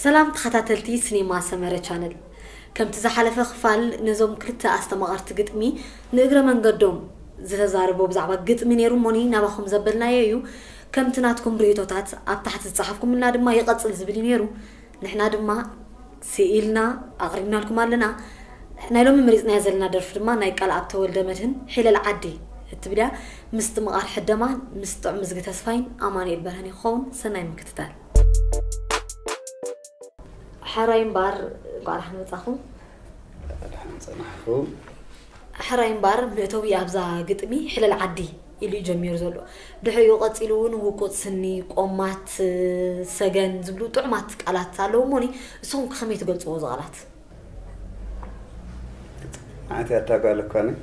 ሰላም ተኸታተልቲ ሲኔማ ሰመረ ቻነል። ከምቲ ዝሓለፈ ክፋል ነዞም ክልተ ኣስተማቐርቲ ግጥሚ ንእግረ መንገዶም ዝተዛረቦ ብዛዕባ ግጥሚ ነይሩ እሞኒ ናባኹም ዘበልናዮ እዩ። ከምቲ ናትኩም ርእይቶታት ኣብ ታሕቲ ዝጸሓፍኩምልና ድማ ይቐጽል ዝብል እዩ ነይሩ። ንሕና ድማ ስኢልና ኣቕሪብናልኩም ኣለና። ናይ ሎሚ መሪጽናዮ ዘለና ደርፊ ድማ ናይ ቃልኣብ ተወልደ መድህን ሒለል ዓዲ እትብል እያ። ምስትምቓር ሕደማ ምስ ጥዑም ዝጊ ተስፋይን ኣማኑኤል በርሀን ይኸውን። ሰናይ ምክትታል። ሕራይ እምባር፣ እንቋዕ ደሓን መጻኹም። ደሓን ጸናሕኩም። ሕራይ እምባር፣ መእተዊ ኣብዛ ግጥሚ ሕለል ዓዲ ኢሉ እዩ ጀሚሩ ዘሎ። ድሕሪኡ ቀጺሉ እውን ውቁጥ ስኒ፣ ቆማት፣ ሰገን ዝብሉ ጥዑማት ቃላት ኣለዉ እሞኒ፣ ንስኹም ከመይ ትገልጽዎ እዚ ቃላት? ኣቲ ኣታ ጓል እኮ ነኝ።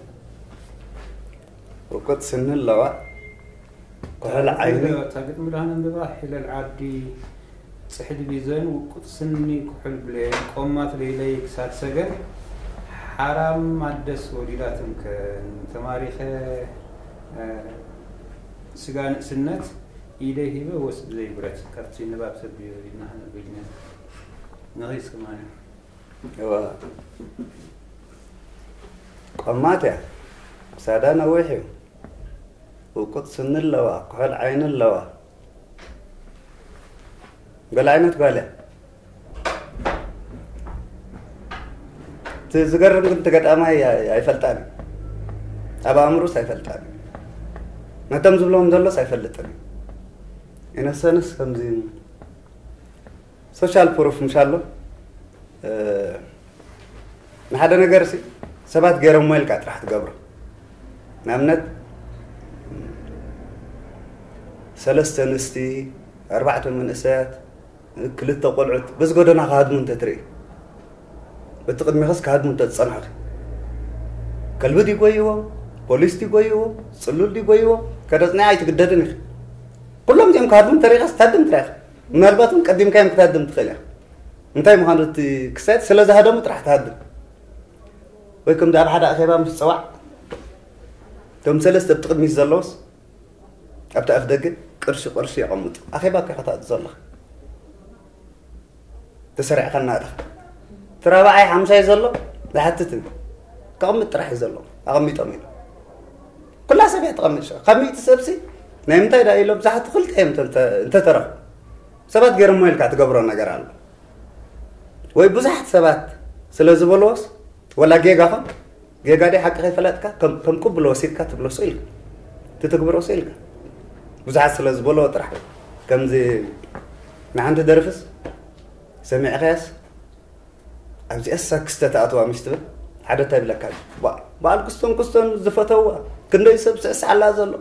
ውቁጥ ስኒ ኣለዋ፣ ኩሕል ዓይኒ። እታ ግጥሚ ደሓን ኣንብባ። ሒለል ዓዲ፣ ጽሕዲ ቢዘን፣ ውቁጥ ስኒ፣ ኩሕል ብሌን፣ ቆማት ለይለይ፣ ክሳድ ሰገን፣ ሓራም ኣደስ ወሊዳትንከን፣ ተማሪኸ፣ እ፣ ስጋ ንእስነት፣ ኢደይ ሂበ ወስድ ዘይብረት። ካብቲ ንባብ ሰብ ድዮ ኢልና ነብይነ። ንኺስ ከማን። እዋ። ቆማት እያ። ክሳዳ ነዊሕ እዩ። ውቁጥ ስኒ ኣለዋ፣ ኩሕል ዓይኒ ኣለዋ። ገለ ዓይነት ጓል እያ። እቲ ዝገርም ግን እቲ ገጣማይ ኣይ-፣ ኣይፈልጣን እዩ። ኣብ ኣእምሮስ ኣይፈልጣን እዩ። ነቶም ዝብሎም ዘሎስ ኣይፈልጥን እዩ። ኢነሰንስ ከምዚ ሶሻል ፕሩፍ ምሽ ኣሎ። እ፣ ንሓደ ነገር ሲ ሰባት ገይሮሞ ኢልካ ጥራሕ ትገብሮ። ንኣብነት ሰለስተ ኣንስቲ፣ ኣርባዕተ መንእሰያት፣ ክልተ ቆልዑት በዚ ጎደና ክሃድሙ እንተትርኢ፣ በቲ ቅድሚኸስ ክሃድሙ እንተዝጸንሑኺ፣ ከልቢ ድዩ ጎይዎ፣ ፖሊስ ድዩ ጎይዎ፣ ጽሉል ድዩ ጎይዎ፣ ከደጽንያ ኣይትግደድን ኢኺ። ኩሎም እዚኦም ክሃድሙ እንተሪኢኻስ ትሃድም ጥራይ ኢኺ። ምናልባት እውን ቀዲምካዮም ክትሃድም ትኽእል ኢኻ። እንታይ ምዃኑ እቲ ክሳየት ስለ ዝሃደሙ ጥራሕ ትሃድም። ወይ ከምዚ ኣብ ሓደ ኣኼባ ምስ ትጸዋዕ፣ እቶም ሰለስተ ኣብቲ ቅድሚት ዘለዉስ ኣብቲ ኣፍ ደገ ቅርሺ ቅርሺ የቐምጡ። ኣኼባ እኮ ኢኻ ትኣቱ ዘለኻ። ተሰሪዕካ እናእተኻ። እቲ ራብዓይ ሓምሻይ ዘሎ ዝሓትትን ከቕምጥ ጥራሕ እዩ ዘሎ። ኣቐሚጦም ኢሉ። ኩላ ሰብ እያ ትቐምጥ። ካብ ሚእቲ ሰብሲ ናይ ምንታይ ደኣ ኢሎም ዝሓቱ ክልተ እዮም እንተ-፣ እንተ-፣ እንተተረፉ። ሰባት ገይሮሞ ኢልካ ትገብሮ ነገር ኣሎ። ወይ ብዙሓት ሰባት ስለ ዝበልዎስ፣ ወላ ጌጋ ኾን፣ ጌጋ ድዩ ሓቂ ከይፈለጥካ፣ ከም፣ ከም ቅቡል ወሲድካ ትብሎ ስቕ ኢልካ፣ ትትግብሮ ስቕ ኢልካ። ብዙሓት ስለ ዝበልዎ ጥራሕ። ከምዚ ንሓንቲ ደርፍስ ሰሚዕካያስ፣ ኣብዚኣስ ሳክስ ተትኣትዋ ምሽ ትብል፣ ሓደ እንታይ ይብለካ፣ ባ-፣ በዓል ክስቶን ክስቶን ዝፈተውዋ፣ ክንደይ ሰብ ስዕስዓላ ዘሎ፣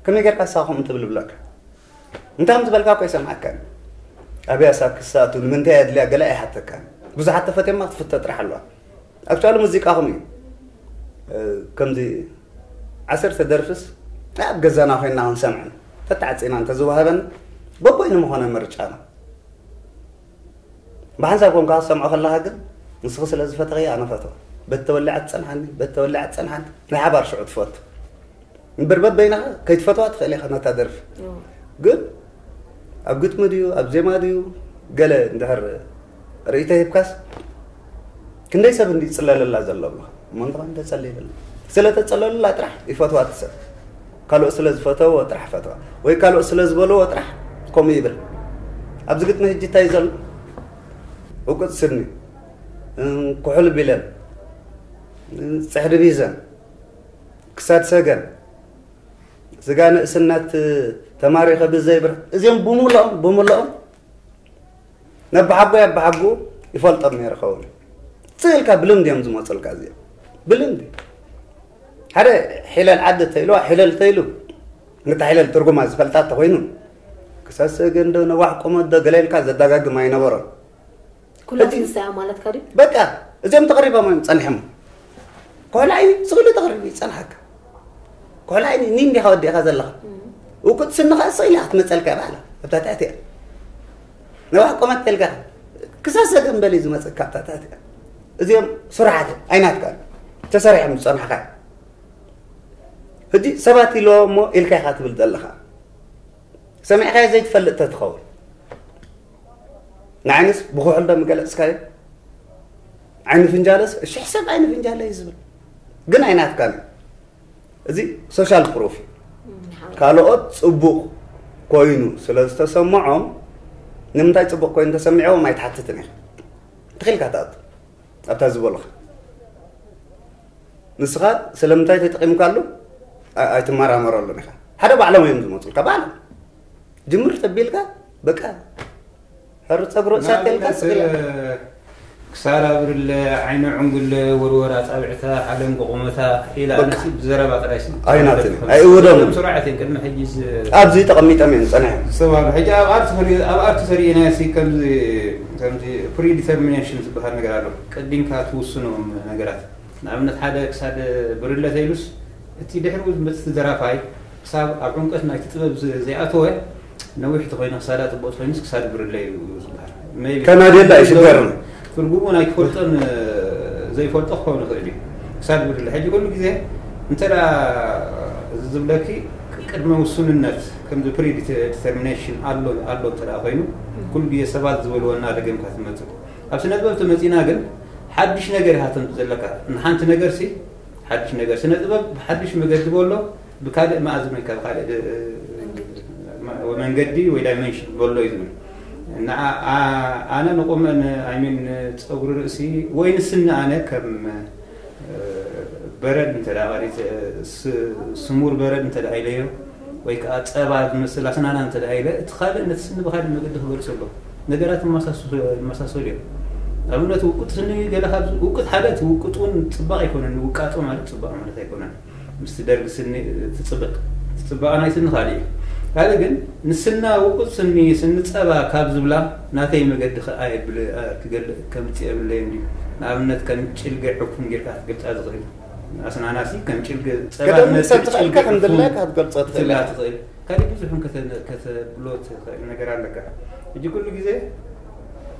ከመይ ጌርካ ንስኻ ከምኡ ትብል ይብለካ። እንታይ ከም ዝበልካ እኮ ኣይሰምዓካን። ኣብያ ሳክስ ትኣቱ፣ ንምንታይ ኣድልያ ገለ ኣይሓተካን። ብዙሓት ተፈትየማ ክትፍቶ ጥራሕ ኣለዋ። ኣክቹዋሊ ሙዚቃኹም እዩ። እ፣ ከምዚ ዓሰርተ ደርፍስ ኣብ ገዛና ኮይንና ክንሰምዕን ተተዓጺና እንተዝወሃበን በቦይ ንምኾነ ምርጫ ነው። ብሓንሳብ ኮንካ ክትሰምዖ ከለኻ ግን ንስኺ ስለ ዝፈተኽዮ ኣነ ፈትዋ። በቲ ተወሊዓ ትጸንሓኒ፣ በቲ ተወሊዓ ትጸንሓኒ፣ ናይ ሓባር ሽዑ ትፈቱ። እምበር በበይንኻ ከይትፈትዋ ትኽእል ኢኻ ነታ ደርፊ። እዎ። ግን ኣብ ግጥሚ ድዩ፣ ኣብ ዜማ ድዩ፣ ገለ እንድሕር ርእይቶ ሂብካስ፣ ክንደይ ሰብ እንዲ ይጽለለላ ዘሎ ኣለኻ። እሞ እንተኾነ ተጸልየላ። ስለ ተጸለለላ ጥራሕ ይፈትዋ እቲ ሰብ። ካልኦት ስለ ዝፈተዎ ጥራሕ ፈትዋ። ወይ ካልኦት ስለ ዝበልዎ ጥራሕ ከምኡ ይብል። ኣብዚ ግጥሚ ሕጂ እንታይ እዩ ዘሎ? ውቁጥ ስኒ፣ እም፣ ኩሕል ቢለን፣ እም፣ ጽሕዲ ቢዘን፣ ክሳድ ሰገን፣ ስጋ ንእስነት ተማሪኸ ብዘይ ብር-፣ እዚኦም ብምልኦም፣ ብምልኦም ነብሓጎ የብሓጉ ይፈልጦም ነይሩ ኸውን። ስቕ ኢልካ ብልምዲ እዮም ዝመፁልካ እዚኦም። ብልምዲ። ሓደ ሒለል ዓዲ ተይልዋ፣ ሒለል ተይሉ፣ ነታ ሒለል ትርጉማ ዝፈልጣ ተኾይኑ፣ ክሳድ ሰገን ዶ ነዋሕ ቁመት ዶ ገለ ኢልካ ዘዳጋግም ኣይነበሮን። ኩላ ሕጂ ትንሳያ ማለትካ ድዩ? በቃ፣ እዚኦም ተቐሪቦም እዮም ጸኒሖም። ኩሕሊ ዓይኒ ስቕ ኢሉ ተቐሪቡ ይጸንሓካ። ኩሕሊ ዓይኒ ኒ እንዲኻ ወዲእኻ ዘለኻ። እም። ውቁጥ ስኒ ኸኣ ስቕ ኢላ ክትመጸልካ እያ ባዕላ፣ ኣብታ ትሕቲ እያ። ነዋሕ ቆመት ተልካ፣ ክሳድ ሰገን በል እዩ ዝመጸካ ኣብታ ትሕቲ እያ። እዚኦም ስራሓት ኣይናትካን ተሰሪሖም ዝፀናሕካ። ሕጂ ሰባት ኢልዎ እሞ ኢልካ ኢኻ ትብል ዘለኻ። ሰሚዕካዮ ዘይትፈልጥ ተትኸውን፣ ንዓይንስ ብኩሕል ዶ ምገለጽካዮ? ዓይኒ ፍንጃለስ ሽሕ ሰብ ዓይኒ ፍንጃለ እዩ ዝብል፣ ግን ኣይናትካን እዩ። እዚ ሶሻል ፕሩፍ እዩ። ካልኦት ጽቡቕ ኮይኑ ስለ ዝተሰምዖም፣ ንምንታይ ጽቡቕ ኮይኑ ተሰሚዕዎም ኣይትሓትትን ኢኻ። ተኺልካ ትኣቱ ኣብታ ዝበሉኻ። ንስኻ ስለምንታይ ተጠቒምካሉ ኣይትመራመረሉን ኢኻ። ሓደ ባዕሎም እዮም ዝመፁልካ፣ ባዕሎም ጅምር ተቢልካ በቃ ሕር ፀጉሪ እሳት ተልካ ስቕ ኢልካ። ክሳራ ብርለ፣ ዓይኒ ዕንጉለ፣ ወርወራ ፃብዕታ፣ ሓለንጎ ቁመታ ኢላ ኣነሲ ብዘረባ ጥራይ ሲ ኣይናትን ኣይእውዶምን። ስርዓት ቅድሚ ሕጂ ኣብዚ ተቐሚጦም እዮም ፀኒሖም። ዝተባሉ ሕጂ ኣብ ኣርት ሰሪ ኣብ ኣርት ሰሪእና ሲ ከምዚ ከምዚ ፕሪዲተርሚኔሽን ዝበሃል ነገር ኣሎ። ቀዲምካ ትውስኖም ነገራት ንኣብነት ሓደ ክሳድ ብርለ ተይሉስ እቲ ድሕሪኡ ዝመፅእ ደራፋይ ክሳብ ኣብ ዕምቀት ናይቲ ጥበብ ዘይኣተወ ነዊሕ ተኮይኑ ክሳዳ ፅቡቅ ተኮይኑስ ክሳድ ብርለ እዩ ዝበሃል። ከናድየላ እዩ ሽገርም። ትርጉሙ ናይ ክፈልጦን ዘይፈልጦ ክኸውን ይኽእል እዩ። ክሳድ ብርለ ሕጂ ኩሉ ግዜ እንተ ዝብለኪ ቅድመ ውሱንነት ከምዚ ፕሪ ዲተርሚኔሽን ኣሎ ኣሎ እንተ ኮይኑ ኩሉ ግዜ ሰባት ዝበልወና ደገምካ ትመፅእ። ኣብ ስነ ጥበብ ተመፂና ግን ሓድሽ ነገር ኢኻ ተምፅእ ዘለካ። ንሓንቲ ነገር ሲ ሓድሽ ነገር ስነ ጥበብ ብሓድሽ መገዲ በሎ ብካልእ መኣዝን ወይ ካብ ካልእ መንገዲ ወይ ዳይመንሽን በሎ እዩ ዝብል። ንዓ- ኣ- ኣነ ንቁመ ን- I mean ንፀጉሪ ርእሲ ወይ ንስኒ ኣነ ከም በረድ እንተ ደኣ ቀሪፀ፣ ስ- ስሙር በረድ እንተ ደኣ ኢለዮ ወይ ከዓ ፀባ ዝመስል ኣስናና እንተ ደኣ ኢለ እቲ ካልእ ነቲ ስኒ ብካልእ መገዲ ክገልፆ ኣሎ። ነገራት ይመሳሰሉ እዮም። ኣብነት ውቁጥ ስኒ ገለ ካብ ውቁጥ ሓደ እቲ ውቁጥ እውን ፅባቕ ኣይኮነን። ውቃጦ ማለት ፅባቕ ማለት ኣይኮነን። ምስቲ ደርጊ ስኒ ትፅብቅ ትፅባቐ ናይ ስኒ ካልእ እዩ። ካልእ ግን ንስና ውቁጥ ስኒ ስኒ ፀባ ካብ ዝብላ ናተይ መገዲ ከኣ የብል ክገልእ ከምፅእ የብለይ እንድዩ። ንኣብነት ከም ጭልገ ዕፉን ጌርካ ክትገልፃ ዝኽእል ኣስናናሲ ከም ጭልገ ፀባ ዝመስል ጭልገ ዕፉን ክትብላ ትኽእል። ካልእ ብዙሕ ከተብሎ ትኽእል ነገር ኣለካ። ሕጂ ኩሉ ግዜ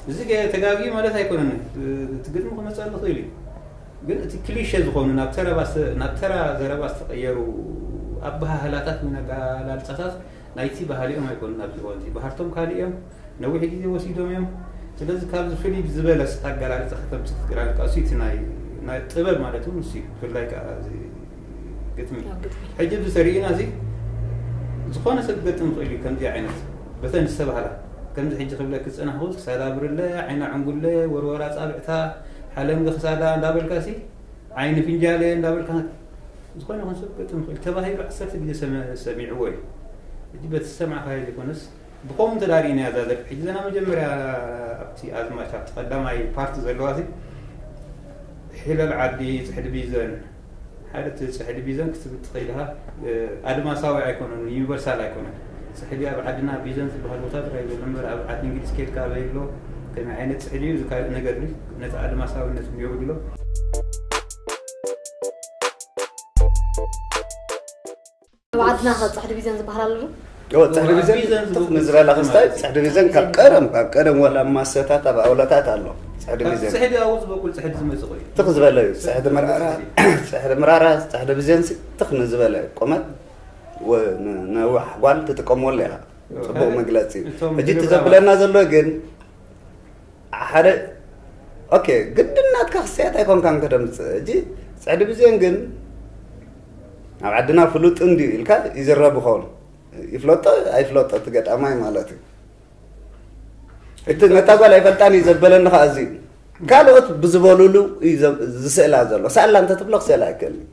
እዚ ተጋግዩ ማለት ኣይኮነን። እቲ ግጥሚ ክመፀሉ ይኽእል እዩ። ግን እቲ ክሊሸ ዝኾኑ ናብ ተረባ ናብ ተራ ዘረባ ዝተቐየሩ ኣበሃህላታት ወይ ኣገላልፃታት ናይቲ ባህሊኦም ኣይኮኑን። ኣብዚ እዋን እዚ ባህርቶም ካልእ እዮም። ነዊሕ ግዜ ወሲዶም እዮም። ስለዚ ካብዚ ፍልይ ዝበለስ ኣገላልፃ ከተምፅእ ክትክእል ኣለካ። እሱ እቲ ናይ ናይ ጥበብ ማለት እውን እሱ እዩ። ብፍላይ ከዓ እዚ ግጥሚ ሕጂ እዚ ተሪእና እዚ ዝኾነ ሰብ ክገጥም ይኽእል እዩ። ከምዚ ዓይነት በተን ዝተባህላ ከምዚ ሕጂ ክብለክ ዝፀናሕኩ ክሳዳ ብርለ ዓይና ዕንጉለ ወርወራ ፃብዕታ ሓለንጊ ክሳዳ እንዳበልካ ሲ ዓይኒ ፍንጃለ እንዳበልካ ዝኾነ ይኹን ሰብ ክገጥም ይኽእል ተባሂሉ ዓሰርተ ግዜ ሰሚዕዎ እዩ። ሕጂ በቲ ዝሰማዕካዮ ዘይኮነስ ብኸምኡ እንተ ዳኣ ርኢናያ እዛ ደርፊ ሕጂ ዘና መጀመርያ ኣብቲ ኣዝማች ኣብቲ ቀዳማይ ፓርቲ ዘለዋ ሲ ሒለል ዓዲ ፅሕዲ ቢዘን ሓደ እቲ ፅሕዲ ቢዘን ክትብል ትኽእል ኢኻ። ኣድማሳዊ ኣይኮነን፣ ዩኒቨርሳል ኣይኮነን። ፅሕዲ ኣብ ዓድና ቢዘን ዝበሃል ቦታ ጥራይ ዘሎ እምበር ኣብ ዓዲ እንግሊዝ ኬድካ ኣበይ ኣሎ ከመይ ዓይነት ፅሕዲ እዩ እዚ ካልእ ነገር እዩ። ነቲ ኣድማሳዊነት እውን የብሎ። ኣብ ዓድና ከ ፅሕዲ ቢዘን ዝበሃል ኣሎ ዶ? እወ፣ ፅሕዲ ቢዘን ትኽ ንዝበላ ክስታይ ፅሕዲ ቢዘን ካብ ቀደም ካብ ቀደም ወላ ማሰታት ኣብ ኣውለታት ኣሎ። ፅሕዲ ቢዘን ፅሕዲ ኣብኡ ዝበቁል ፅሕዲ ዝመፅእ እዩ። ትኽ ዝበለ እዩ። ፅሕዲ መርኣራ፣ ፅሕዲ ምራራ፣ ፅሕዲ ቢዘን ትኽ ንዝበለ ቁመት ነዋሕ ጓል ትጥቀመሉ ኢኻ። ፅቡቕ መግለፂ እዩ። ሕጂ እቲ ዘብለና ዘሎ ግን ሓደ ኦኬ ግድን ናትካ ክስያት ኣይኮንካን ከተምፅእ። ሕጂ ፅሕዲ ብዜን ግን ኣብ ዓድና ፍሉጥ እንድዩ ኢልካ ይዝረብ ይኸውን። ይፍለጦ ኣይፍለጦ እቲ ገጣማይ ማለት እዩ። እቲ ነታ ጓል ኣይፈልጣን እዩ ዘበለኒ ከዓ እዚ ካልኦት ብዝበሉሉ እዩ ዝስእላ ዘሎ። ሳእላ እንተትብሎ ክስእላ ኣይክእልን።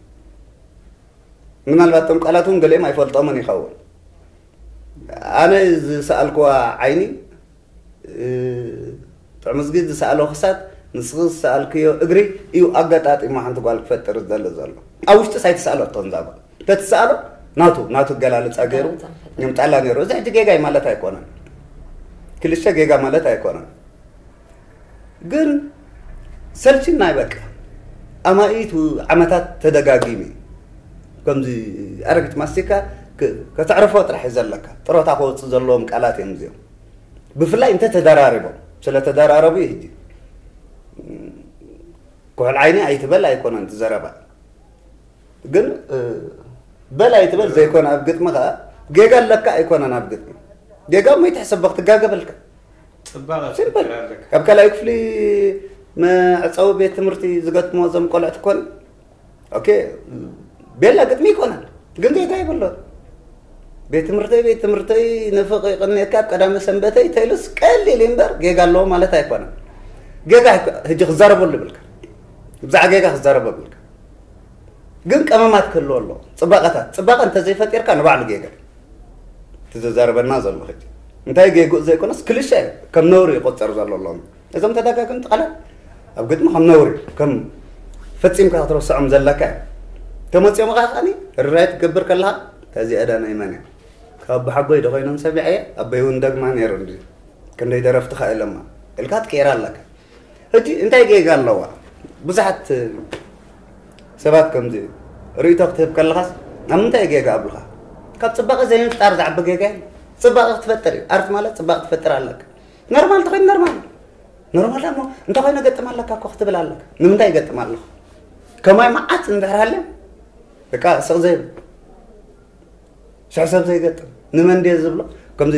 ምናልባት እቶም ቃላት እውን ገሊኦም ኣይፈልጦምን ይኸውን። ኣነ ዝሰኣልክዋ ዓይኒ ጥዕምዝጊ ዝሰኣሎ ክሳድ ንስኺ ዝሰኣልክዮ እግሪ እዩ ኣገጣጢሙ ሓንቲ ጓል ክፈጥር ዝደሊ ዘሎ። ኣብ ውሽጢ ሳይትሰኣሎ እቶን ዛጓ ተትሰኣሎ ናቱ ናቱ ገላልፃ ገይሩ ንምጣላ ነይሩ። እዚ ሕጂ ጌጋይ ማለት ኣይኮነን። ክልሸ ጌጋ ማለት ኣይኮነን። ግን ሰልችናይ በቃ ኣማኢቱ ዓመታት ተደጋጊሙ እዩ። ከምዚ ኣረጊት ማስቲካ ከተዕርፎ ጥራሕ እዩ ዘለካ። ጥሮታ ከወፅእ ዘለዎም ቃላት እዮም እዚኦም። ብፍላይ እንተ ተደራሪቦም ስለተደራረቡ እዩ ሕጂ ኩሕል ዓይኒ ኣይትበል ኣይኮነን እቲ ዘረባ። ግን በል ኣይትበል ዘይኮነ ኣብ ግጥሚ ከኣ ጌጋ ኣለካ ኣይኮነን ኣብ ግጥሚ። ጌጋ እሞ ይትሕሰቦ ክትጋገ በልካ። ፅባቐ ሲምፕል። ትፈጥር ኣለካ። ኣብ ካልኣይ ክፍሊ መዕፀዊ ቤት ትምህርቲ ዝገጥሞ እዞም ቆልዕት ኮን ኦኬ፣ ቤላ ግጥሚ ይኮነን ግን ጌጋ ይብሎ። ቤት ትምህርተይ ቤት ትምህርተይ ንፍቕ ይቕንየካ ኣብ ቀዳመ ሰንበተይ ተይሉስ ቀሊል እምበር ጌጋ ኣለዎ ማለት ኣይኮነን። ጌጋ ሕጂ ክዛረበሉ ይብልካ፣ ብዛዕ ጌጋ ክዛረበ ይብልካ። ግን ቀመማት ክህልዎ ኣለዎ። ፅባቐታት ፅባቐ እንተዘይፈጢርካ ንባዕሉ ጌጋ እዩ። እቲ ዝዛረበና ዘሎ ሕጂ እንታይ ጌግኡ ዘይኮነስ ክልሸ እዩ፣ ከም ነውሪ ይቆፀር ዘሎ ኣሎ። እዞም ተደጋገምቲ ቃላት ኣብ ግጥሚ ከም ነውሪ ከም ፈፂምካ ክትረስዖም ዘለካ እዩ። ተመፂኦም ከዓ ከዓኒ ርራይ ትገብር ከለካ እዚኣ ዳ ናይ መን እያ? ካብ ሓጎይ ዶ ኮይኖም ሰሚዐየ ኣቦይ እውን ደግማ ነይሩ እንዲ ክንደይ ደረፍቲ ከ ኢሎማ ኢልካ ትቀይራ ኣለካ። ሕጂ እንታይ ጌጋ ኣለዋ? ብዙሓት ሰባት ከምዚ ርእይቶ ክትህብ ከለኻስ ኣብ ምንታይ ጌጋ ኣብልኻ? ካብ ፅባቐ ዘይምፍጣር ዝዓቢ ጌጋ የለን። ፅባቐ ክትፈጥር እዩ። ኣርት ማለት ፅባቐ ክትፈጥር ኣለካ። ኖርማል እንተኮይኑ ኖርማል ኖርማል እሞ እንተኮይነ ገጥም ኣለካ እኮ ክትብል ኣለካ። ንምንታይ ገጥም ኣለኹ? ከማይ መዓት እንድሕር ሃልዮም በቃ ስቕ ዘይብል ሽሕ ሰብ ዘይገጥም ንመን ድየ ዝብሎ? ከምዚ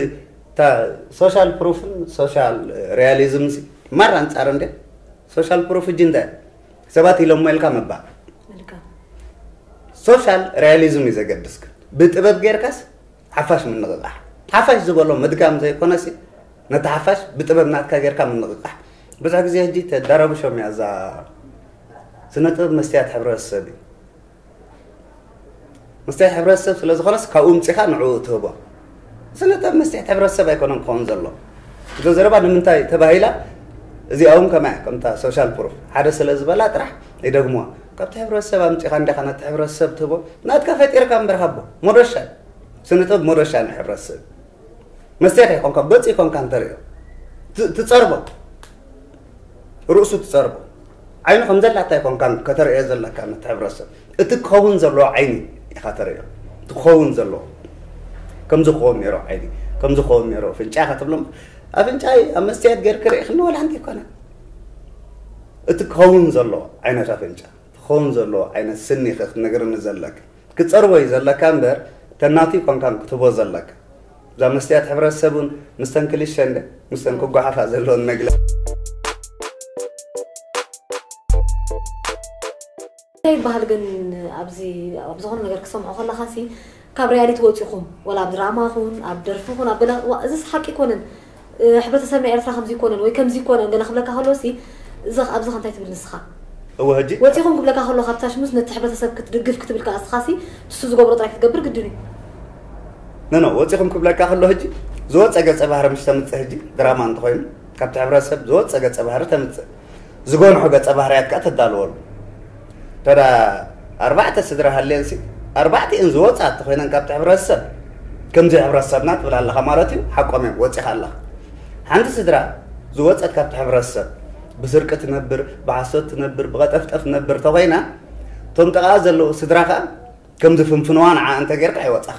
እታ ሶሻል ፕሩፍን ሶሻል ሪያሊዝም ሲ ማር ኣንጻር እንደ ሶሻል ፕሩፍ እጂ እንታይ ሰባት ኢሎሞ ኢልካ ምባል። መልካ ሶሻል ሪያሊዝም እዩ ዘገድስ። ግን ብጥበብ ጌርካስ ሓፋሽ ምንቕቓሕ። ሓፋሽ ዝበሎ ምድጋም ዘይኮነሲ ነቲ ሓፋሽ ብጥበብ ናትካ ጌርካ ምንቕቓሕ። ብዙሕ ግዜ ሕጂ ተዳረብሾም እያ እዛ ስነ ጥበብ መስትያት ሕብረተሰብ እዩ። መስትያት ሕብረተሰብ ስለ ዝኾነስ ካብኡ ምፂኻ ንዕኡ ትህቦ። ስነ ጥበብ መስትያት ሕብረተሰብ ኣይኮነን ክኸውን ዘሎ። እዞ ዘረባ ንምንታይ ተባሂላ? እዚኣ እውን ከማያ ከምታ ሶሻል ፕሩፍ ሓደ ስለ ዝበላ ጥራሕ ይደግሙዋ። ካብቲ ሕብረተሰብ ኣምፂኻ እንዲኻ ነቲ ሕብረተሰብ ትህቦ። ናትካ ፈጢርካ እምበር ሃቦ። መዶሻ እዩ። ስነ ጥበብ መዶሻ ናይ ሕብረተሰብ እዩ። መስትያት ኣይኮንካ፣ ገፂ ይኮንካ እንተርእዮ። ት- ትፀርቦ። ርእሱ ትፀርቦ። ዓይኑ ከም ዘላታ ኣይኮንካን ከተርእዮ ዘለካ ነቲ ሕብረተሰብ። እቲ ክኸውን ዘለዎ ዓይኒ ኢኻ ተርእዮ። እቲ ክኸውን ዘለዎ። ከምዚ ክኸውን ነይሮ ዓይኒ፣ ከምዚ ክኸውን ነይሮ ኣፍንጫ ኢኻ ትብሎም። ኣፍንጫይ ኣብ መስትያት ጌርክ ርኢኽኒ ዋላ ሓንቲ ኣይኮነን። እቲ ክኸውን ዘለዎ ዓይነት ኣፍንጫ፣ እቲ ክኸውን ዘለዎ ዓይነት ስኒ ኢኻ ክትነግርኒ ዘለካ። ክትፀርቦ እዩ ዘለካ እምበር ተናቱ ኣይኮንካን ክትህቦ ዘለካ። እዛ መስትያት ሕብረተሰብ እውን ምስተን ክልሸ እንደ ምስተን ክጓሓፋ ዘለዎን መግለፂ። እንታይ ይበሃል ግን ኣብዚ ኣብ ዝኾነ ነገር ክሰምዖ ከለኻ ሲ ካብ ሪያሊቲ ወፂኹም ወላ ኣብ ድራማ ኹን ኣብ ደርፊ ኹን ኣብ ገለ ዋ እዚስ ሓቂ ኣይኮነን እ፣ ሕብረተሰብና ኤርትራ ከምዚ ኣይኮነን ወይ ከምዚ ኣይኮነን ገለ ክብለካ ከሎ ሲ እዚ ኣብዚ እንታይ ትብል ንስኻ እወ ሕጂ ወፂኹም ክብለካ ከሎ ካብ ታሽሙስ ነቲ ሕብረተሰብ ክትድግፍ ክትብል ከኣ ንስኻ ሲ ንሱ ዝገብሮ ጥራይ ክትገብር ግድን እዩ ኖ ኖ ወፂኹም ክብለካ ከሎ ሕጂ ዝወፀ ገፀ ባህሪ ምስ ተምፅእ ሕጂ ድራማ እንተኮይኑ ካብቲ ሕብረተሰብ ዝወፀ ገፀ ባህሪ ተምፅእ ዝጎንሖ ገፀ ባህርያት ከዓ ተዳልወሉ ተዳ ኣርባዕተ ስድራ ሃልየንሲ ኣርባዕቲኤን ዝወፃ እንተኮይነን ካብቲ ሕብረተሰብ ከምዚ ሕብረተሰብና ትብል ኣለካ ማለት እዩ ሓቆም እዮም ወፂኻ ኣለካ ሓንቲ ስድራ ዝወፀት ካብቲ ሕብረተሰብ ብስርቂ ትነብር ብሓሶት ትነብር ብቐጠፍጠፍ ትነብር እንተኮይና እቶም ጥቓ ዘለዉ ስድራ ከዓ ከምዚ ፍንፍንዋ ንዓ እንተጌርካ ኣይወፃኻ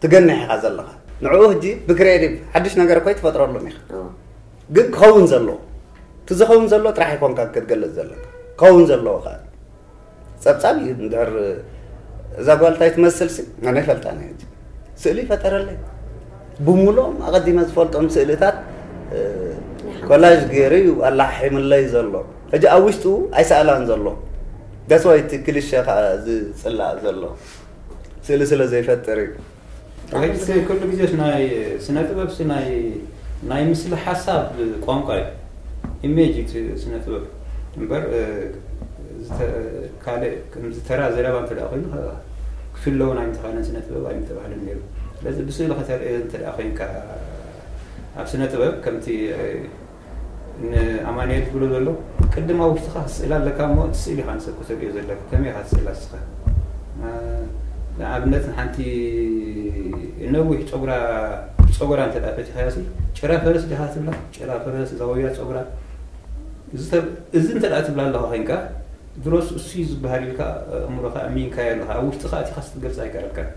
ትገንሕ ኢኻ ዘለኻ ንዕኡ ሕጂ ብክሬዲቭ ሓድሽ ነገር እኮ ኣይትፈጥረሉን ኢኻ ግን ክኸውን ዘለዎ እቲ ዝኸውን ዘሎ ጥራሕ ይኮንካ ክትገልፅ ዘለካ ክኸውን ዘለዎ ከዓ ፀብፃብ እዩ እንድሕር እዛ ጓል እንታይ ትመስል ሲ ኣነ ይፈልጣ ነ ሕጂ ስእሊ ይፈጠረለይ ብሙሉኦም ኣቐዲመ ዝፈልጦም ስእልታት ኮላጅ ገይሩ እዩ ኣላሓሒምለይ ዘሎ ሕጂ ኣብ ውሽጡ ኣይሰኣላን ዘሎ ደስዋይ እቲ ክልሸ ከዓ ዝፅላእ ዘሎ ስእሊ ስለ ዘይፈጥር እዩ ወይስ ኩሉ ግዜስ ናይ ስነ ጥበብ ሲ ናይ ናይ ምስሊ ሓሳብ ቋንቋ እዩ ኢሜጅ እዩ ስነ ጥበብ እምበር ካልእ ከምዚ ተራ ዘረባ እንተ ኮይኑ ክፍለውን ኣይምተኻእለን ስነ ጥበብ ኣይምተባህለን ነይሩ ስለዚ ብስእሊ ከተርእዮ እንተ ኮይንካ ኣብ ስነ ጥበብ ከምቲ ንኣማንኤል ዝብሎ ዘሎ ቅድም ኣብ ውሽጥኻ ክትስእላ ኣለካ እሞ እቲ ስእሊ ኢኻ ንሰብ ከተርእዮ ዘለካ ከመይ ኢኻ ትስእላ ንስኻ ንኣብነት ንሓንቲ ነዊሕ ፀጉራ ፀጉራ እንተ ፈቲኻያ ጭራ ፈረስ ዲኻ ትብላ ጭራ ፈረስ ዛውያ ፀጉራ እዚ እንተ ትብላ ኣለኻ ኮይንካ ድሮስ እሱ እዩ ዝበሃል ኢልካ ኣእምሮኻ ኣሚንካዮ ኣለኻ ኣብ ውሽጥኻ ኣቲኻ ክትገልፃ ኣይከኣልካን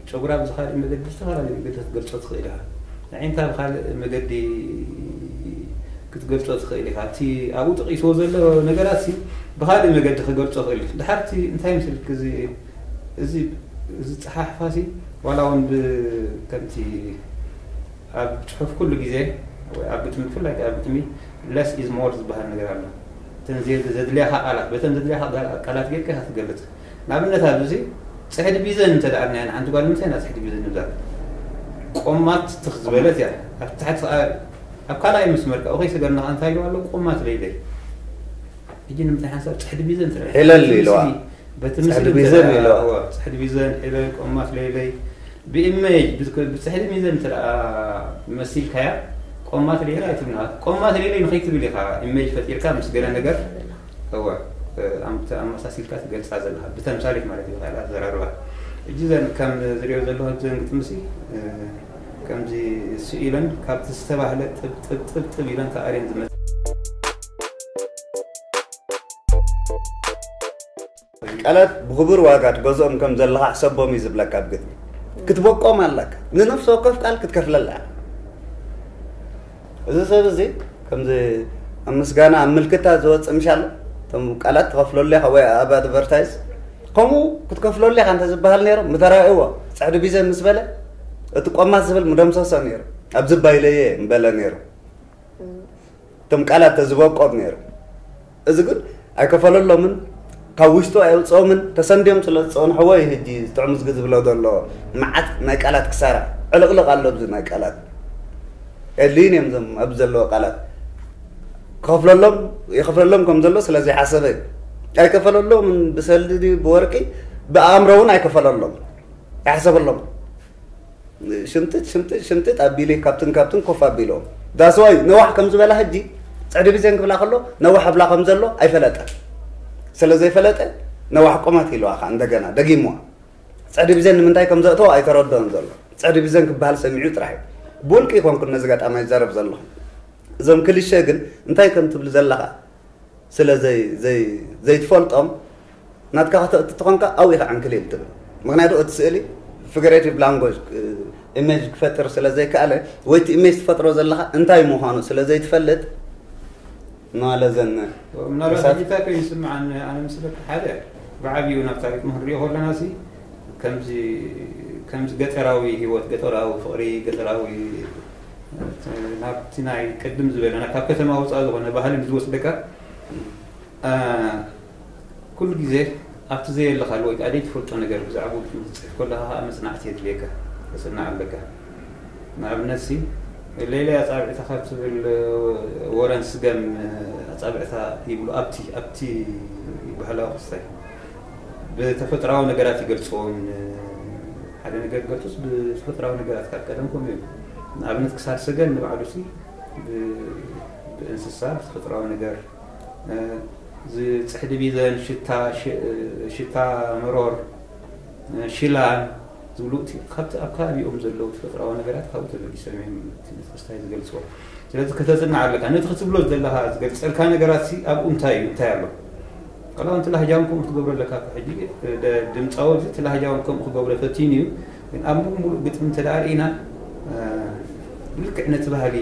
ጨጉራ ብዝኻልእ መገዲ ዝተፈላለየ መገዲ ክትገልፆ ትኽእል ኢኻ ኣዒንታ ብኻልእ መገዲ ክትገልፆ ትኽእል ኢኻ እቲ ኣብኡ ጠቒስዎ ዘሎ ነገራት ሲ ብኻልእ መገዲ ክገልጾ ክእል እዩ። ድሓርቲ እንታይ ምስልክ እዚ እዚ እዚ ጸሓሕፋሲ ዋላ እውን ብ ከምቲ ኣብ ጽሑፍ ኩሉ ግዜ ወይ ኣብ ግጥሚ፣ ብፍላይ ኣብ ግጥሚ less is more ዝበሃል ነገር ኣሎ። እተን ዘ- ዘድልያኻ ቃላት፣ በተን ዘድልያኻ ቃላ- ቃላት ጌርካ ኢኻ ትገልጽ። ንኣብነት ኣብዚ ጽሕዲ ቢዘን እንተ ደኣ ኣርናያ ንሓንቲ ጓል ንምንታይ ኢና ጽሕዲ ቢዘን ንብላ? ቆማት ትኽ ዝበለት እያ። ኣብ ታሕቲ ኸኣ ኣብ ካልኣይ መስመር ከኣ ኦኸይ ሰገርና እንታይ ኢሉ ኣሎ? ቆማት ለይለይ። ሕጂ ንምንታይ ሓንሳብ ጽሕዲ ቢዘን ትረኣ? ሒለል በቲ ኢልዋ። ምስሊ- በቲ ጽሕዲ ምስሊ ቢዘን እንተ ኢልዋ። እዋ፣ ጽሕዲ ቢዘን ሒለል ቆማት ለይለይ ብኢሜጅ ብዝክ- ብጽሕዲ ቢዘን እንተ ደኣ መሲልካያ ቆማት ለይለይ ኣይትብልኻ። ቆማት ለይለይ ንኸይትብል ኢኻ ኢሜጅ ፈጢርካ ምስ ገለ ነገር እዋ፣ እ፣ ኣም- ኣመሳሲልካ ትገልጻ ዘለኻ ብተምሳሌት ማለት እዩ። ካልእ ኣዘራርባ ሕጂ ዘን ከም ዝሪኦ ዘለኹ ዘን ግጥምሲ እ፣ ከምዚ ስኢለን ካብቲ ዝተባህለ ጥብ ጥብ ጥብ ጥብ ኢለን ተኣርየን ዝመጽ ቃላት ብኽቡር ዋጋ ትገዝኦም ከም ዘለኻ ሕሰቦም እዩ ዝብለካ ኣብ ግጥሚ ክትበቆም ኣለካ። ንነፍሲ ወከፍ ቃል ክትከፍለላ እዚ ሰብ እዚ ከምዚ ኣብ ምስጋና ኣብ ምልክታ ዝወፅእ ምሻሎ እቶም ቃላት ትኸፍለሉ ኢኻ ወይ ኣብ ኣድቨርታይዝ ከምኡ ክትከፍለሉ ኢኻ እንተ ዝበሃል ነይሩ ምተራእይዎ ፀሕዲ ቢዘ ምስ በለ እቲ ቆማት ዝብል ምደምሰሶ ነይሩ ኣብዚ ባይለየ ምበለ ነይሩ እቶም ቃላት ተዝበቆም ነይሩ እዚ ግን ኣይከፈለሎምን ካብ ውሽጡ ኣየውፅኦምን ተሰንድዮም ስለ ዝፀንሕዎ እዩ ህጂ ጥዑም ዝግ ዝብሎ ዘሎ መዓት ናይ ቃላት ክሳራ ዕልቕልቕ ኣሎ ብዚ ናይ ቃላት የድልዩን እዮም ዞም ኣብዚ ዘለዎ ቃላት ክኸፍለሎም ይኸፍለሎም ከም ዘሎ ስለ ዘይሓሰበ እዩ ኣይከፈለሎምን ብሰልዲ ድዩ ብወርቂ ብኣእምሮ እውን ኣይከፈለሎም ኣይሓሰበሎም ሽምጥጥ ሽምጥጥ ሽምጥጥ ኣቢሉ ካብትን ካብትን ኮፍ ኣቢልዎም that's why ነዋሕ ከም ዝበላ ሕጂ ፅዕዲ ቢዘን ክብላ ከሎ ነዋሕ ኣብላ ከም ዘሎ ኣይፈለጠን ስለ ዘይፈለጠ ነዋሕ ቆማት ኢልዋ ከዓ እንደገና ደጊምዋ ፅዕዲ ቢዘን ንምንታይ ከም ዘእተዎ ኣይተረድኦን ዘሎ ፅዕዲ ቢዘን ክበሃል ሰሚዑ ጥራሕ እዩ ብውልቂ ይኮንኩን ነዚ ጋጣማ ይዛረብ ዘለኹ እዞም ክልሸ ግን እንታይ ከም ትብል ዘለኻ ስለ ዘይትፈልጦም ናትካ ከተእቲ ተኾንካ ኣብኡ ኢኻ ዕንክሊል ትብል ምክንያቱ እቲ ስእሊ figurative language image ክፈጥር ስለ ዘይከኣለ ወይ እቲ image ትፈጥሮ ዘለኻ እንታይ ምዃኑ ስለ ዘይትፈልጥ ንዋለ ዘን ምናልባት ሕጂታ ኮይኑ ይስምዓኒ ኣነ ምስለካ ሓደ ብዓብዩ ናብ ታሪክ ክንሪኦ ከለና ሲ ከምዚ ከምዚ ገጠራዊ ህይወት ገጠራዊ ፍቕሪ ገጠራዊ ናብቲ ናይ ቅድም ዝበለና ካብ ከተማ ወፃእ ዝኾነ ባህሊ ንዝወስደካ ኩሉ ግዜ ኣብቲ ዘየለኻሉ ወይ ከዓ ዘይትፈልጦ ነገር ብዛዕባ ውልቂ ክትፅሕፍ ከለኻ ከዓ መፅናዕቲ የድልየካ ተፅናዕ ኣለካ ንኣብነት ሲ ሌላ ኣፃብዕታ ካብ ትብል ወረን ስገም ኣፃብዕታ ይብሉ ኣብቲ ኣብቲ ባህላዊ ክስታይ ብተፈጥራዊ ነገራት ይገልፅዎም ሓደ ነገር ገልፁስ ብተፈጥራዊ ነገራት ካብ ቀደም ከምኡ እዩ ንኣብነት ክሳድ ሰገን ንባዕሉ ሲ ብእንስሳ ብተፈጥራዊ ነገር ዝፅሕዲ ቢዘን ሽታ ሽታ መሮር ሽላን ዝብሉ እቲ ካብቲ ኣብ ከባቢኦም ዘለዉ ተፈጥራዊ ነገራት ካብኡ ተበጊሶም እዮም እቲ ክስታይ ዝገልፅዎ ስለዚ ከተፅንዕ ኣለካ ነቲ ክትብሎ ዘለካ ዝገልፀልካ ነገራት ሲ ኣብኡ እንታይ እዩ እንታይ ኣሎ ቀላውንቲ ላህጃውን ከምኡ ክትገብሮ ኣለካ ሕጂ ድምፃዊ እዚ እቲ ላህጃውን ከምኡ ክገብሮ ፈቲኑ እዩ ግን ኣብ ሙሉእ ሙሉእ ግጥሚ እንተ ደኣ ርኢና ልክዕ ነቲ ባህሊ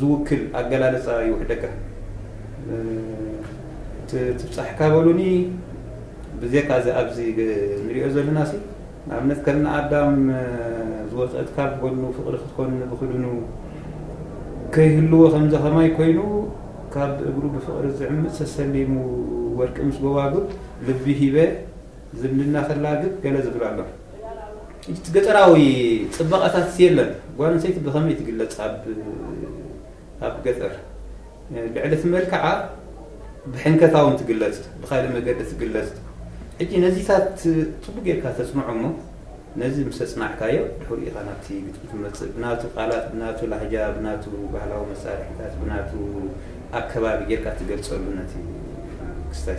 ዝውክል ኣገላልፃ ይውሕደካ ትብፃሕካ በሉኒ ብዜካ እዚ ኣብዚ ንሪኦ ዘለና ሲ ንኣብነት ከም ንኣዳም ዝወፀት ካብ ጎኑ ፍቕሪ ክትኮን ብክድኑ ከይህልዎ ከምዚ ከማይ ኮይኑ ካብ እግሩ ብፍቕሪ ዝዕምፅ ተሰሊሙ ወርቂ ምስ ጎባጉብ ልቢ ሂበ ዝምድና ከላግብ ገለ ዝብል ኣሎ እቲ ገጠራዊ ፅባቐታት የለን ጓል ኣንሰይቲ ብኸመይ ትግለፅ ኣብ ኣብ ገጠር ልዕሊ እቲ መልክዓ ብሕንከታውን ትግለፅ ብካልእ መገዲ ትግለፅ ሕጂ ነዚታት ፅቡቅ ጌርካ ተፅንዖ እሞ ነዚ ምስ ኣፅናዕካዮ ድሕሪኡ ኢኻ ናብቲ ግጥሚ ትመፅእ ብናቱ ቃላት ብናቱ ላህጃ ብናቱ ባህላዊ መሳርሒታት ብናቱ ኣከባቢ ጌርካ ትገልፀሉ ነቲ ክስታይ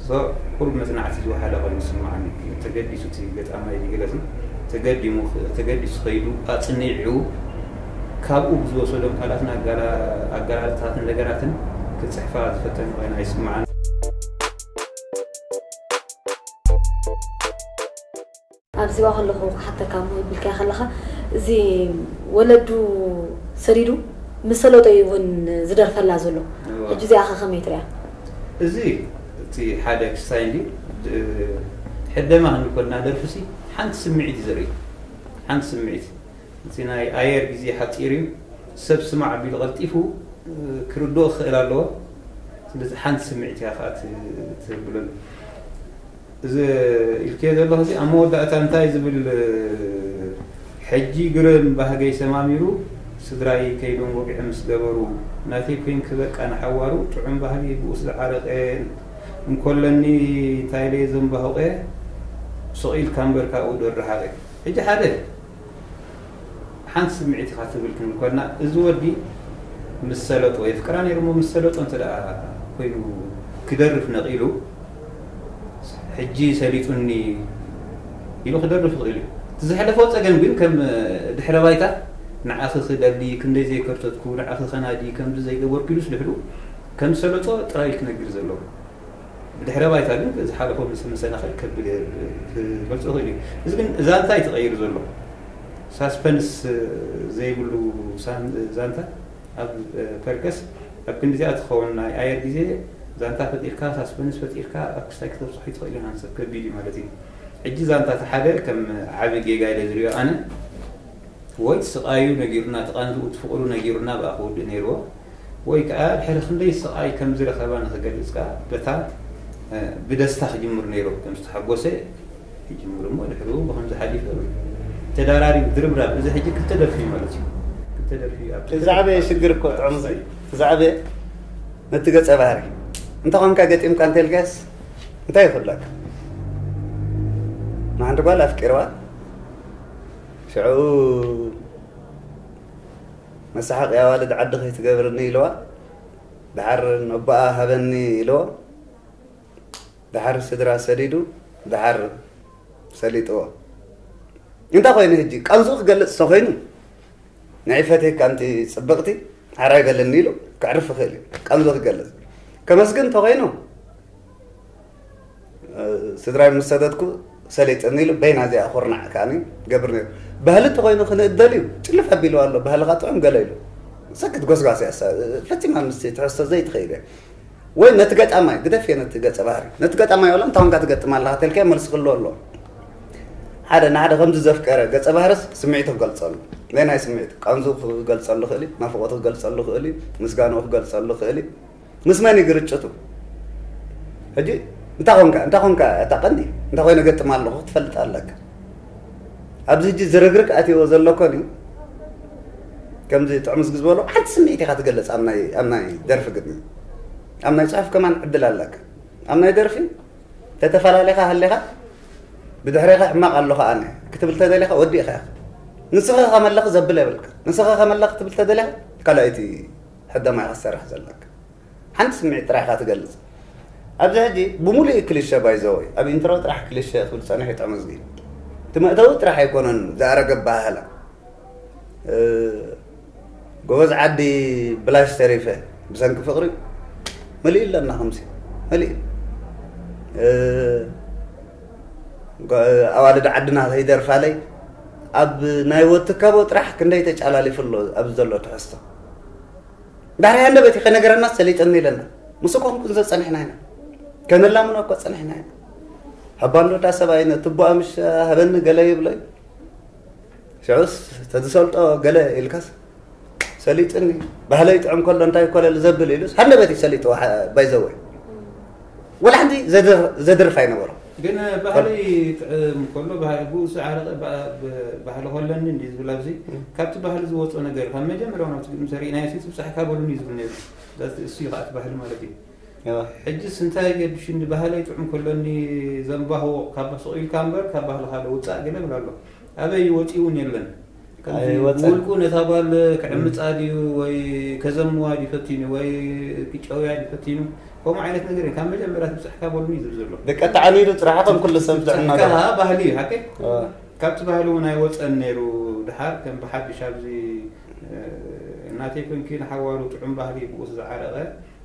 ሰብ ቁሩብ መፅናዕቲ ዝወሓደ ኮይኑ ዝስምዓኒ ተገዲሱ እቲ ገጣማይ ገለዚ ተገዲሙ ተገዲሱ ከይዱ ኣፅኒዑ ካብኡ ብዝወሰዶም ቃላትን ኣገላልፃታትን ነገራትን ክፅሕፋ ዝፈተነ ኮይና ይስምዓኒ ኣብዚዋ ከለኹ ክሓተካ እሞ ይብልካዮ ከለኻ እዚ ወለዱ ሰዲዱ ምስ ሰለጦ እዩ እውን ዝደርፈላ ዘሎ ሕጂ እዚኣ ከ ከመይ ትሪኣ እዚ እቲ ሓደ ክስታይ እንዲ ሕደማ ክንኮልና ደርፍሲ ሓንቲ ስምዒት እዩ ዘርኢ። ሓንቲ ስምዒት፣ እቲ ናይ ኣየር ግዜ ሓፂር እዩ። ሰብ ስማዕ ኣቢሉ ቀልጢፉ ክርድኦ ክኽእል ኣለዎ። ስለዚ ሓንቲ ስምዒት እያ ከዓ ትህብለሉ። እዚ ኢልክዮ ዘለኹ እዚ ኣብ መወዳእታ እንታይ ዝብል፣ ሕጂ ግርም ባህገይ ሰማሚሩ፣ ስድራይ ከይዶም ወግዒ ምስ ገበሩ፣ ናተይ ኮይንኪ በቃ ንሓዋሩ፣ ጥዑም ባህሊ ብኡስ ዝዓረቐ፣ እንኮለኒ እንታይ ኢለ ዘንባሁቐ፣ ሱቕ ኢልካ እምበር ካብኡ ዶ ረሓቐ። ሕጂ ሓደ ሓንቲ ስምዒት ኢኻ ትብል ክንብል ኮና፣ እዚ ወዲ ምስ ሰለጦ የፍቅራ ነይሩ እሞ፣ ምስ ሰለጦ እንተ ደኣ ኮይኑ ክደርፍ ነቒሉ፣ ሕጂ ሰሊጡኒ ኢሉ ክደርፍ ይኽእል እዩ። እቲ ዘሕለፎ ጸገም ግን ከም ድሕረ ባይታ ንዓኺ ክደሊ፣ ክንደይ ዘይከርተትኩ፣ ንዓኺ ከናዲ፣ ከምዚ ዘይገበርኩ ኢሉስ ድሕሩ ከም ዝሰለጦ ጥራይ እዩ ክነግር ዘለዎ። ብድሕረ ባይታ ግን ዝሓለፎ ምስ መሰናኽል ከብል ክገልጾ ይኽእል እዩ። እዚ ግን ዛንታ እዩ ተቐይሩ ዘሎ። ሳስፐንስ ዘይብሉ ሳን-፣ ዛንታ ኣብ ፐርከስ ኣብ ክንዲዚኣ ትኸውን ናይ ኣየር ግዜ ዛንታ ፈጢርካ፣ ሳስፐንስ ፈጢርካ ኣብ ክስታይ ክተብጽሖ ይትኽእል ኢኻ፣ ንሰብ ከቢድ እዩ ማለት እዩ። ሕጂ ዛንታ እቲ ሓደ ከም ዓቢ ጌጋ ኢለ ዝሪኦ ኣነ፣ ወይ እቲ ስቓዩ ነጊሩና፣ እቲ ቃንዝኡ፣ እቲ ፍቕሩ ነጊሩና ብኣ ክውድእ ነይርዎ፣ ወይ ከዓ ድሕሪ ክንደይ ስቓይ ከም ዝረኸባ ንኽገልጽ ከዓ በታ፣ እ፣ ብደስታ ክጅምር ነይሩ። ከም ዝተሓጎሰ ይጅምር እሞ ድሕሪኡ ብኸምዚ ሓሊፈ ተደራሪቡ ድርብራብ። እዚ ሕጂ ክልተ ደርፊ እዩ ማለት እዩ። ክልተ ደርፊ እዩ። ኣብ እቲ ዝዓበየ ሽግር እኮ ጥዑም እዚ፣ እቲ ዝዓበየ ነቲ ገጸ ባህሪ እንተ ኾንካ ገጢምካ እንተልካስ እንታይ ይኽብለካ? ንሓንቲ ጓል ኣፍቂርዋ፣ ሽዑ መሳሓቂ ኣዋልድ ዓዲ ከይትገብርኒ ኢልዋ፣ ደሓር ነቦኣ ሃበኒ ኢልዎ፣ ደሓር ስድራ ሰዲዱ፣ ደሓር ሰሊጥዎ። እንታይ ኮይኑ ሕጂ? ቃንዝኡ ክገልጽ ተኾይኑ፣ ንዒ ፈትየካ ኣንቲ ጽብቕቲ፣ ሓራይ በልኒ ኢሉ ከዕርፍ ይኽእል እዩ። ቃንዝኡ ክገልጽ። ከመስግን ተኾይኑ፣ እ፣ ስድራይ ምስ ሰደድኩ ሰሊጥኒ ኢሉ በይና እዚኣ ኩርናዕ ከኣኒ ገብር ነይሩ። ባህሊ እንተኾይኑ ክንእደል እዩ። ጭልፍ ኣቢልዋ ኣሎ። ባህልኻ ጥዑም ገለ ኢሉ። ሰክት ጎስጓስ እያ እሳ። ፈጺማ ምስቲ ትሕዝቶ ዘይትኸይድ እያ። ወይ ነቲ ገጣማይ፣ ግደፍዮ ነቲ ገጸ ባህሪ። ነቲ ገጣማይ ዋላ እንታይ ኾንካ ትገጥም ኣለኻ ተልካዮ መልሲ ክህልዎ ኣለዎ። ሓደ ንሓደ ከምዚ ዘፍቀረ ገጸ ባህርስ ስምዒቱ ክገልጸሉ። ናይ ናይ ስምዒት ቃንዙ ክገልጸሉ ክእል እዩ፣ ናፍቖቱ ክገልጸሉ ክእል እዩ፣ ምስጋንኡ ክገልጸሉ ክእል እዩ። ምስ መን እዩ ግርጭቱ? ሕጂ እንታይ ኾንካ፣ እንታይ ኾንካ እታ ቀንዲ? እንታይ ኮይነ ገጥም ኣለኹ ክትፈልጥ ኣለካ። ኣብዚ ሕጂ ዝርግርግ ኣትይዎ ዘሎ ኮን እዩ። ከምዚ ጥዑም ዝግ ዝበሎ ሓንቲ ስምዒት ኢኻ ትገልጽ ኣብ ናይ፣ ኣብ ናይ ደርፊ ግጥሚ። ኣብ ናይ ጽሑፍ ከማን ዕድል ኣለካ። ኣብ ናይ ደርፊ ተተፈላለኻ ሃሌኻ ብድሕሬኻ ሕማቕ ኣለኹ ኣነ ክትብል ተደሊኻ ወዲእኻ ኢኻ። ንስኻ ከመለኽ ዘብል የብልካ። ንስኻ ከመለኽ ክትብል ተደሊኻ ካልኣይቲ ሕደማ ኢኻ ትሰርሕ ዘለካ። ሓንቲ ስምዒት ጥራይ ኢኻ ትገልጽ። ኣብዚ ሕጂ ብምሉእ ክሊሸ ባይዘወይ ኣብ ኢንትሮ ጥራሕ ክሊሸ ክብል ጸኒሑ እዩ ጥዑም እዝጊ። እቲ መእተዊ ጥራሕ ኣይኮነን ዝኣረገ ኣበሃህላ። እ፣ ጎበዝ ዓዲ ብላሽ ተሪፈ ብሰንኪ ፍቕሪ መሊኡ ኣለና ከምሲ መሊኡ። እ፣ ጎ-፣ ኣዋልድ ዓድና ከይደርፋለይ ኣብ ናይ ወትካቦ ጥራሕ ክንደይ ተጫላሊፉ ኣሎ ኣብዚ ዘሎ ትሕዝቶ። ዳሕሪ ሃንደበት እዩ ከነገረና ሰሊጥኒ ኢለና። ምስ እኮ ክንቁንዘ ጸኒሕና ኢና። ከነላምኖ እኮ ጸኒሕና ኢና። ሕባን ዶ ዳ ሰብኣይ ነ ትቦኣ ምሽ ሃበኒ ገለ ይብሎ እዩ። ሽዑስ ተዝሰልጦ ገለ ኢልካስ ሰሊጥኒ፣ ባህለይ ጥዑም ከሎ እንታይ ኮለል ዘብል ኢሉስ ሃንደበት እዩ ሰሊጥዎ፣ ሓ-፣ ባይዘወይ። ወላ ሓንቲ ዘድር-፣ ዘድርፍ ኣይነበሮ። ግን ባህሊ ጥዕም ከሎ፣ ባህሊ ብኡስ ዓረቐ ባ-፣ ብ-፣ ባህሊ ከለኒ እንዲ ዝብል ኣብዚ፣ እም። ካብቲ ባህሊ ዝወጾ ነገር፣ ካብ መጀመርያው ናብቲ ግጥሚ ሰሪእናዮ ሲ ትብጻሕካ በሉኒ እዩ ዝብል ነይሩ። ዛት-፣ እሱ እዩ ከኣ እቲ ባህሊ ማለት እዩ። እዋ። ሕጅስ እንታይ ገድሽኒ፣ ባህለይ ጥዑም ከሎኒ ዘንባህዎ፣ ካብ ስቕ ኢልካ እምበር፣ ካብ ባህልኻ ዶ ውጻእ ገለ ይብል ኣሎ። ኣበይ ወጺኡ እውን የለን። ከምዚ ኣይወጸን። ብውልቁ ነታ ጓል ክዕምጻ ድዩ ወይ ከዘምዋ ድዩ ፈቲኑ ወይ ክጨውያ ድዩ ፈቲኑ? ከምኡ ዓይነት ነገር እዩ። ካብ መጀመርያ ትብጻሕካ በሉኒ እዩ ዝብል ዘሎ። ደቀ ተዓኒዱ ጥራሕ ከም ኩሉ ሰብ ዝዕነዶ። ትብጻሕካ ባህሊ እዩ፣ ሓቀይ? ኣዎ። ካብቲ ባህሊ እውን ኣይወጸን ነይሩ። ድሓር ከም ብሓድሽ ኣብዚ፣ እ፣ እናተይ ኮንኪ ንሓዋሩ ጥዑም ባህሊ ብኡስ ዝዓረቐ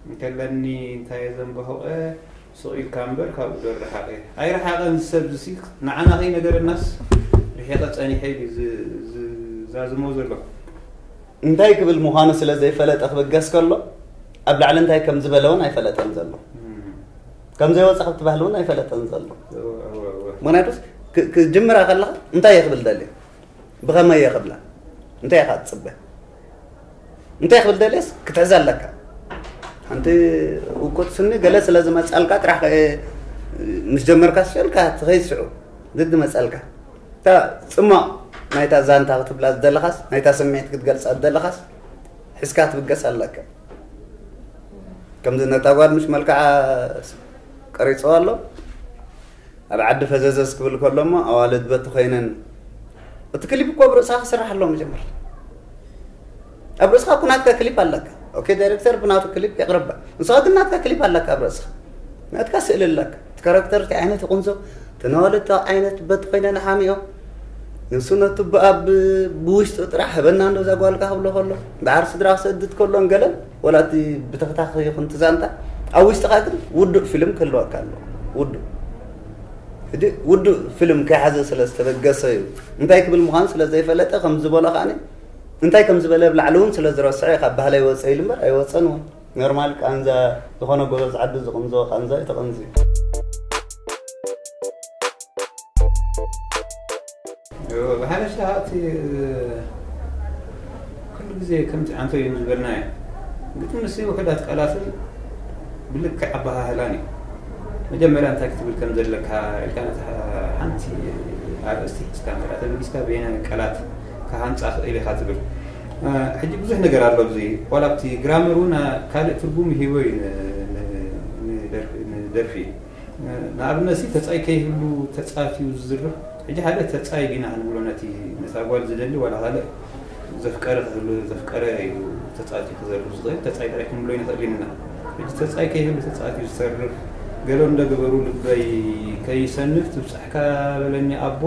እንከለኒ እንታይ እየ ዘንበሆቐ? ስቕ ኢልካ እምበር ካብኡ ዶ ረሓቐ? ኣይረሓቐን እዚ ሰብ እዚ ሲ ንዓና ከይነገረናስ ርሒቐ ጸኒሐ ኢሉ ዝ-፣ ዝ-፣ ዛዝሞ ዘሎ። እንታይ ክብል ምዃኑ ስለ ዘይፈለጠ ክብገስ ከሎ፣ ኣብ ላዕሊ እንታይ ከም ዝበለ እውን ኣይፈለጠን ዘሎ። እም። ከም ዘይወፀ ካብ ትባህል እውን ኣይፈለጠን ዘሎ። ምክንያቱስ ክ- ክጅምራ ከለኻ እንታይ እየ ክብል ደልየ፣ ብኸመይ እየ ክብላ፣ እንታይ ኢኻ ትፅበ፣ እንታይ ክብል ደልየስ ክትሕዝ ኣለካ። ሓንቲ ውቁጥ ስኒ ገለ ስለ ዝመፃልካ ጥራሕ ከ- ምስ ጀመርካ ስዕልካ ትኸይድ ሽዑ ግዲ መፃልካ። እታ ፅማቕ ናይታ ዛንታ ክትብላ ዝደለኻስ፣ ናይታ ስምዒት ክትገልፃ ዝደለኻስ፣ ሒዝካ ትብገስ ኣለካ። ከምዚ ነታ ጓል ምሽ መልክዓ ቀሪፅዋ ኣሎ። ኣብ ዓዲ ፈዘዘዝ ክብል ከሎ እሞ ኣዋልድ በቲ ኮይነን፣ እቲ ክሊፕ እኮ ኣብ ርእስኻ ክስራሕ ኣለዎ መጀመርታ። ኣብ ርእስኻ እኮ ናትካ ክሊፕ ኣለካ። ኦኬ፣ ዳይሬክተር ብናቱ ክሊፕ የቕርባ። ንስኻ ግን ናትካ ክሊፕ ኣለካ ኣብ ርእስኻ። ናትካ ስእሊ ኣለካ። እቲ ካራክተር እንታይ ዓይነት ይቕንዞ፣ እቲ ነዋልድ እንታይ ዓይነት በቲ ኮይነን ሓሚኦም። ንሱ ነቱ ብኣብ ብውሽጡ ጥራሕ ህበና እንዶ እዛ ጓልካ ክብሎ ከሎ፣ ደሓር ስድራ ክሰድድ ከሎን ገለን፣ ወላ እቲ ብተኸታኺ ይኹን እቲ ዛንታ፣ ኣብ ውሽጥኻ ግን ውዱእ ፊልም ክህልወካ ኣለዎ። ውዱእ። ሕጂ ውዱእ ፊልም ከይሓዘ ስለ ዝተበገሰ እዩ። እንታይ ክብል ምዃኑ ስለ ዘይፈለጠ ከም ዝበሎ ከኣኒ እንታይ ከም ዝበለ ኣብ ላዕሊ እውን ስለ ዝረስዐ ካብ ባህሊ ኣይወፀ ኢሉ እምበር ኣይወፀን እውን። ኖርማል ቃንዛ ዝኾነ ጎበዝ ዓዲ ዝቕንዞ ቃንዛ እዩ ተቐንዚ። ብሓፈሻ እቲ ኩሉ ግዜ ከምቲ ኣንቶዮን ዝበልናዮ ግጥምሲ ውሑዳት ቃላትን ብልክዕ ኣበሃህላን እዩ። መጀመርያ እንታይ ክትብል ከም ዘለካ ኢልካ ነታ ሓንቲ ኣርእስቲ ሒዝካ እንተ ተበጊስካ በየናይ ቃላት ክሃንጻ ክእል ኢኻ ትብል። ሕጂ ብዙሕ ነገር ኣሎ ኣብዚ ዋላ ኣብቲ ግራመር እውን ካልእ ትርጉም ይህቦ እዩ ንደርፊ። ንኣብነት ሲ ተጻይ ከይህሉ ተጻት እዩ ዝዝርፍ። ሕጂ ሓደ ተጻይ ዲና ክንብሎ ነቲ ነታ ጓል ዝደሊ ዋላ ካልእ ዘፍቀረ ክህሉ ዘፍቀረ እዩ ተጻት እዩ ክዘርፍ ዝኽእል። ተጻይ ጥራይ ክንብሎ ይንኽእል ኢና። ሕጂ ተጻይ ከይህሉ ተጻት እዩ ዝሰርፍ። ገሎ እንደገበሩ ልበይ ከይሰንፍ ትብጻሕካ በለኒ ኣቦ።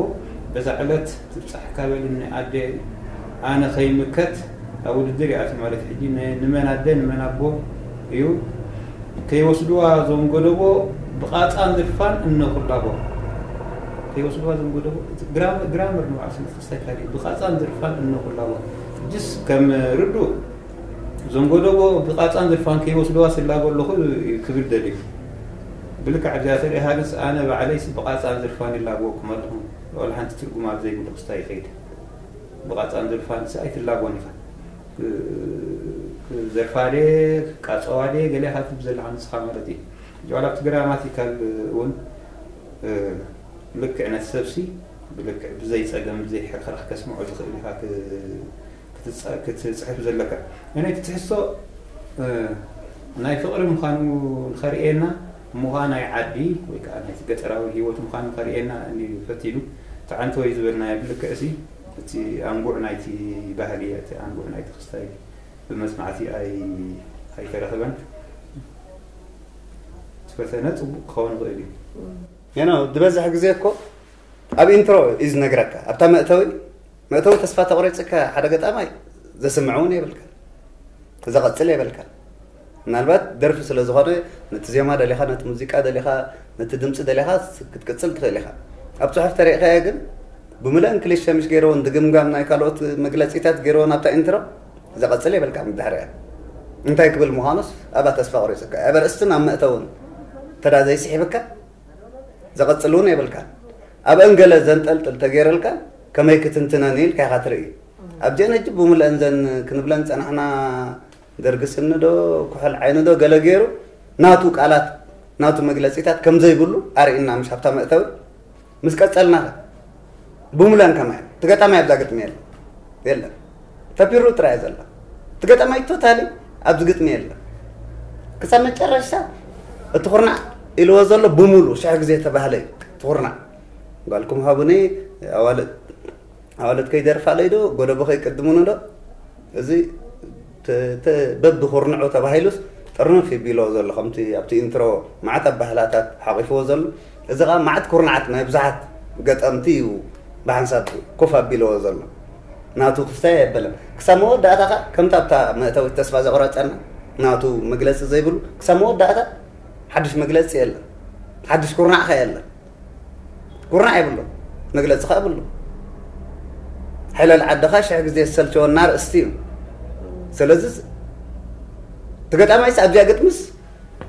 በዛ ዕለት ትብጻሕካ በልኒ ኣደ ኣነ ከይምከት ኣብ ውድድር ይኣቲ ማለት ሕጂ ንመን ኣደ ንመን ኣቦ እዩ። ከይወስድዋ ዞም ጎደቦ ብቓጻን ዝርፋን እነኹላቦ። ከይወስድዋ ዞም ጎደቦ ግራመር ንባዕሉ ስነ ተስተካሊ ብቓጻን ዝርፋን እነኹላቦ። ጅስ ከም ርዱ ዞም ጎደቦ ብቓጻን ዝርፋን ከይወስድዋ ስላቦ ኣለኹ ክብል ደልዩ። ብልክዕ ኣብዚኣ ተሪኢኻ ግንስ ኣነ ባዕለይስ ብቓጻን ዝርፋን ይላቦኩም ኣለኹ። ዋላ ሓንቲ ትርጉም ኣብ ዘይብሉ ክስታይ ይኸይድ። ብቓጻን ዝርፋን ሲ ኣይትላቦን ኢኻ። ዘርፋዴ ቃጸዋዴ ገሌኻ ትብ ዘለኻ ንስኻ ማለት እዩ። ዋላ ኣብቲ ግራማቲካል እውን ልክዕ ነቲ ሰብሲ ብልክዕ ብዘይ ጸገም ብዘይ ሕርሕራኽ ከስምዖ ዝኽእል ኢኻ ክትጽሕፍ ዘለካ። ነቲ ትሕዝቶ ናይ ፍቕሪ ምዃኑ ንኸርእየና ምዃ ናይ ዓዲ ወይ ከዓ ናይቲ ገጠራዊ ህይወት ምዃኑ ንኸርእየና እዩ ፈቲኑ። ተዓንተወይ ዝበልናዮ ብልክዕሲ እቲ ኣንጉዕ ናይቲ ባህሊ እቲ ኣንጉዕ ናይቲ ክስታይ ብመጽናዕቲ ኣይተረኽበን። ፈተነ ጽቡቕ ክኸውን ይኽእል እዩ። ኖ ዝበዝሕ ግዜ እኮ ኣብ ኢንትሮ እዩ ዝነግረካ ኣብታ መእተዊ መእተዊ ተስፋ ተቑሪፅካ ሓደ ገጣማይ ዘስምዕ እውን የብልካ። ዘቐፅል የብልካ። ምናልባት ደርፊ ስለ ዝኾነ ነቲ ዜማ ደሊኻ ነቲ ሙዚቃ ደሊኻ ነቲ ድምፂ ደሊኻ ክትቅፅል ትኽእል ኢኻ። ኣብ ፅሑፍ ተሪእካዮ ግን ብምልእን ክሊሸ ምሽ ገይርዎን ድግምጋም ናይ ካልኦት መግለፂታት ገይርዎን ኣብታ ኢንትሮ ዘቐፅል የብልካ። ምድሕርያ እንታይ ክብል ምዃኑስ ኣብኣ ተስፋ ቆሪፅካ ኣብ ኣርእስትን ኣብ መእተውን ተዳ ዘይስሒብካ ዘቐፅል እውን የብልካ። ኣብአን ገለ ዘንጠልጥል ተገይረልካ ከመይ ክትንትነን ኢልካ ኢኻ ትርኢ። ኣብዚአን ሕጂ ብምልአን ዘን ክንብለን ጸናሕና ደርጊ ስኒ ዶ ኩሕል ዓይኒ ዶ ገለ ገይሩ ናቱ ቃላት ናቱ መግለጺታት ከም ዘይብሉ ኣርእና ምሽ ኣብታ መእተዊ ምስ ቀጸልና ከ ብምልአን ከማይ ትገጣማይ ኣብዛ ግጥሚ የለን። የለን። ተፒሩ ጥራይ ዘላ ትገጣማይ ቶታሊ ኣብዚ ግጥሚ የለን። ክሳብ መጨረሻ እቲ ኩርናዕ ኢልዎ ዘሎ ብሙሉ ሽሕ ግዜ ተባህለ እዩ። እቲ ኩርናዕ ጓልኩም ሃቡኒ ኣዋልድ ኣዋልድ ከይደርፋለይ ዶ ጎደቦ ከይቅድሙኒ ዶ እዚ በቢ ኩርንዑ ተባሂሉስ ጥርንፍ ይቢሎ ዘሎ ከምቲ ኣብቲ ኢንትሮ መዓት ኣባህላታት ሓቂፍዎ ዘሎ እዚ ኸዓ መዓት ኩርናዓት ናይ ብዙሓት ገጠምቲ እዩ ብሓንሳብ ኮፍ ኣቢልዎ ዘሎ ናቱ ክስታይ ኣይበለን ክሳብ መወዳእታ ኸዓ ከምቲ ኣብታ መእተዊት ተስፋ ዘቑረፀና ናቱ መግለፂ ዘይብሉ ክሳብ መወዳእታ ሓድሽ መግለፂ የለን ሓድሽ ኩርናዕ ኸዓ የለን ኩርናዕ የብሉ መግለፂ ኸዓ የብሉ ሓይለል ዓድኻ ሽሕ ግዜ ዝሰልቸወና ርእስቲ እዩ ስለዚ ተገጣማይስ ኣብዚኣ ግጥምስ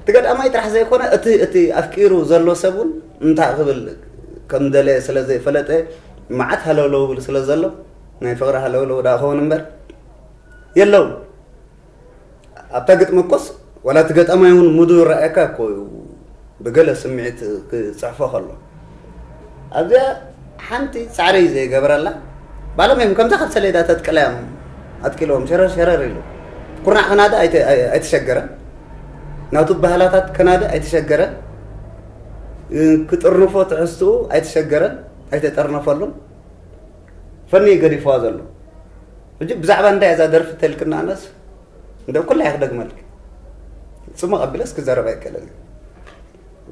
እቲ ገጣማይ ጥራሕ ዘይኮነ እቲ እቲ ኣፍቂሩ ዘሎ ሰብ እውን እንታይ ክብል ከም ደለየ ስለ ዘይፈለጠ መዓት ሃለውለው ብል ስለ ዘሎ ናይ ፍቕሪ ሃለውለው ዳ ክኸውን እምበር የለውን። ኣብታ ግጥሚ እኮስ ዋላ እቲ ገጣማይ እውን ሙዱ ይረኣየካ እኮ እዩ ብገለ ስምዒት ክፅሕፎ ከሎ ኣብዚኣ ሓንቲ ፃዕሪ እዩ ዘይገበረላ። ባሎም እዮም ከምዛ ካብ ሰሌዳ ተጥቅለያም ኣጥቂልዎም ሸረር ሸረር ኢሉ ኩርናዕ ክናደ ኣይተ- ኣይ- ኣይተሸገረን። ናቱ ባህላታት ክናደ ኣይተሸገረን። ክጥርንፎ ትሕዝትኡ ኣይተሸገረን፣ ኣይተጠርነፈሉን። ፈኒ ገዲፍዋ ዘሎ ሕጂ ብዛዕባ እንታይ እዛ ደርፊ ተልክና ኣነስ እንደ ኩላ ክደግመልክ ጽሙቕ ኣቢለስ ክዛረብ ኣይክእልን።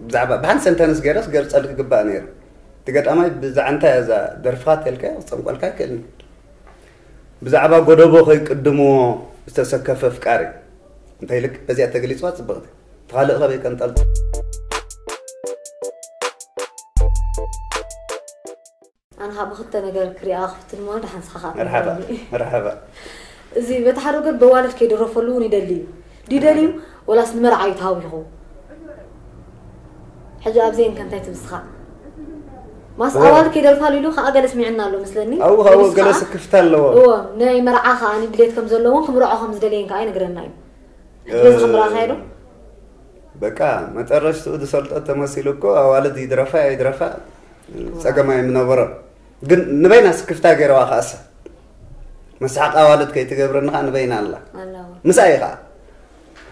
ብዛዕባ ብሓን ሰንተንስ ገይረስ ገርጸልክ ግባእ ነይሩ። እቲ ገጣማይ ብዛዕባ እንታይ እዛ ደርፍኻ ተልካ ክጸምቆልካ ኣይክእልን። ብዛዕባ ጎደቦ ከይቅድምዎ ዝተሰከፈ ኣፍቃሪ እንታይ ኢልክ በዚኣ ተገሊጽዋ ጽብቕቲ። እቲ ካልእ ከበይ ቀንጠልጥ። ኣነ ካብ ክልተ ነገር ክሪኣ ክፍትን ማለት ሓንሳኻ መርሓባ መርሓባ። እዚ በቲ ሓደ ወገን በዋልድ ከይደረፈሉ እውን ይደሊ እዩ ድዩ ደልዩ ወላስ ንመርዓ እዩ ተሃዊኹ? ሕጂ ኣብዘን ከ እንታይ ትብስኻ? ማስ ኣዋልድ ከይደርፋሉ ኢሉ ከዓ ገለ ስሚዕና ኣሎ መስለኒ። ኣብኡ ካብኡ ገለ ስክፍታ ኣለዎ። እዎ ናይ መርዓ ከዓ ድሌት ከም ዘለዎን ክምርዖ ከም ዝደለየን ከዓ ይነግረና እዩ። በዚ ከምርኣኻዮ ዶ? በቃ መጠረሽትኡ ዝሰልጦ ተመሲሉ እኮ ኣዋልድ ይድረፋ ኣይድረፋ ጸገም ኣይምነበሮን። ግን ንበይና ስክፍታ ገይረዋ ከኣሳ መስሓቕ ኣዋልድ ከይትገብረኒ ከዓ ንበይና ኣላ ኣለዎ። ምሳይ ከዓ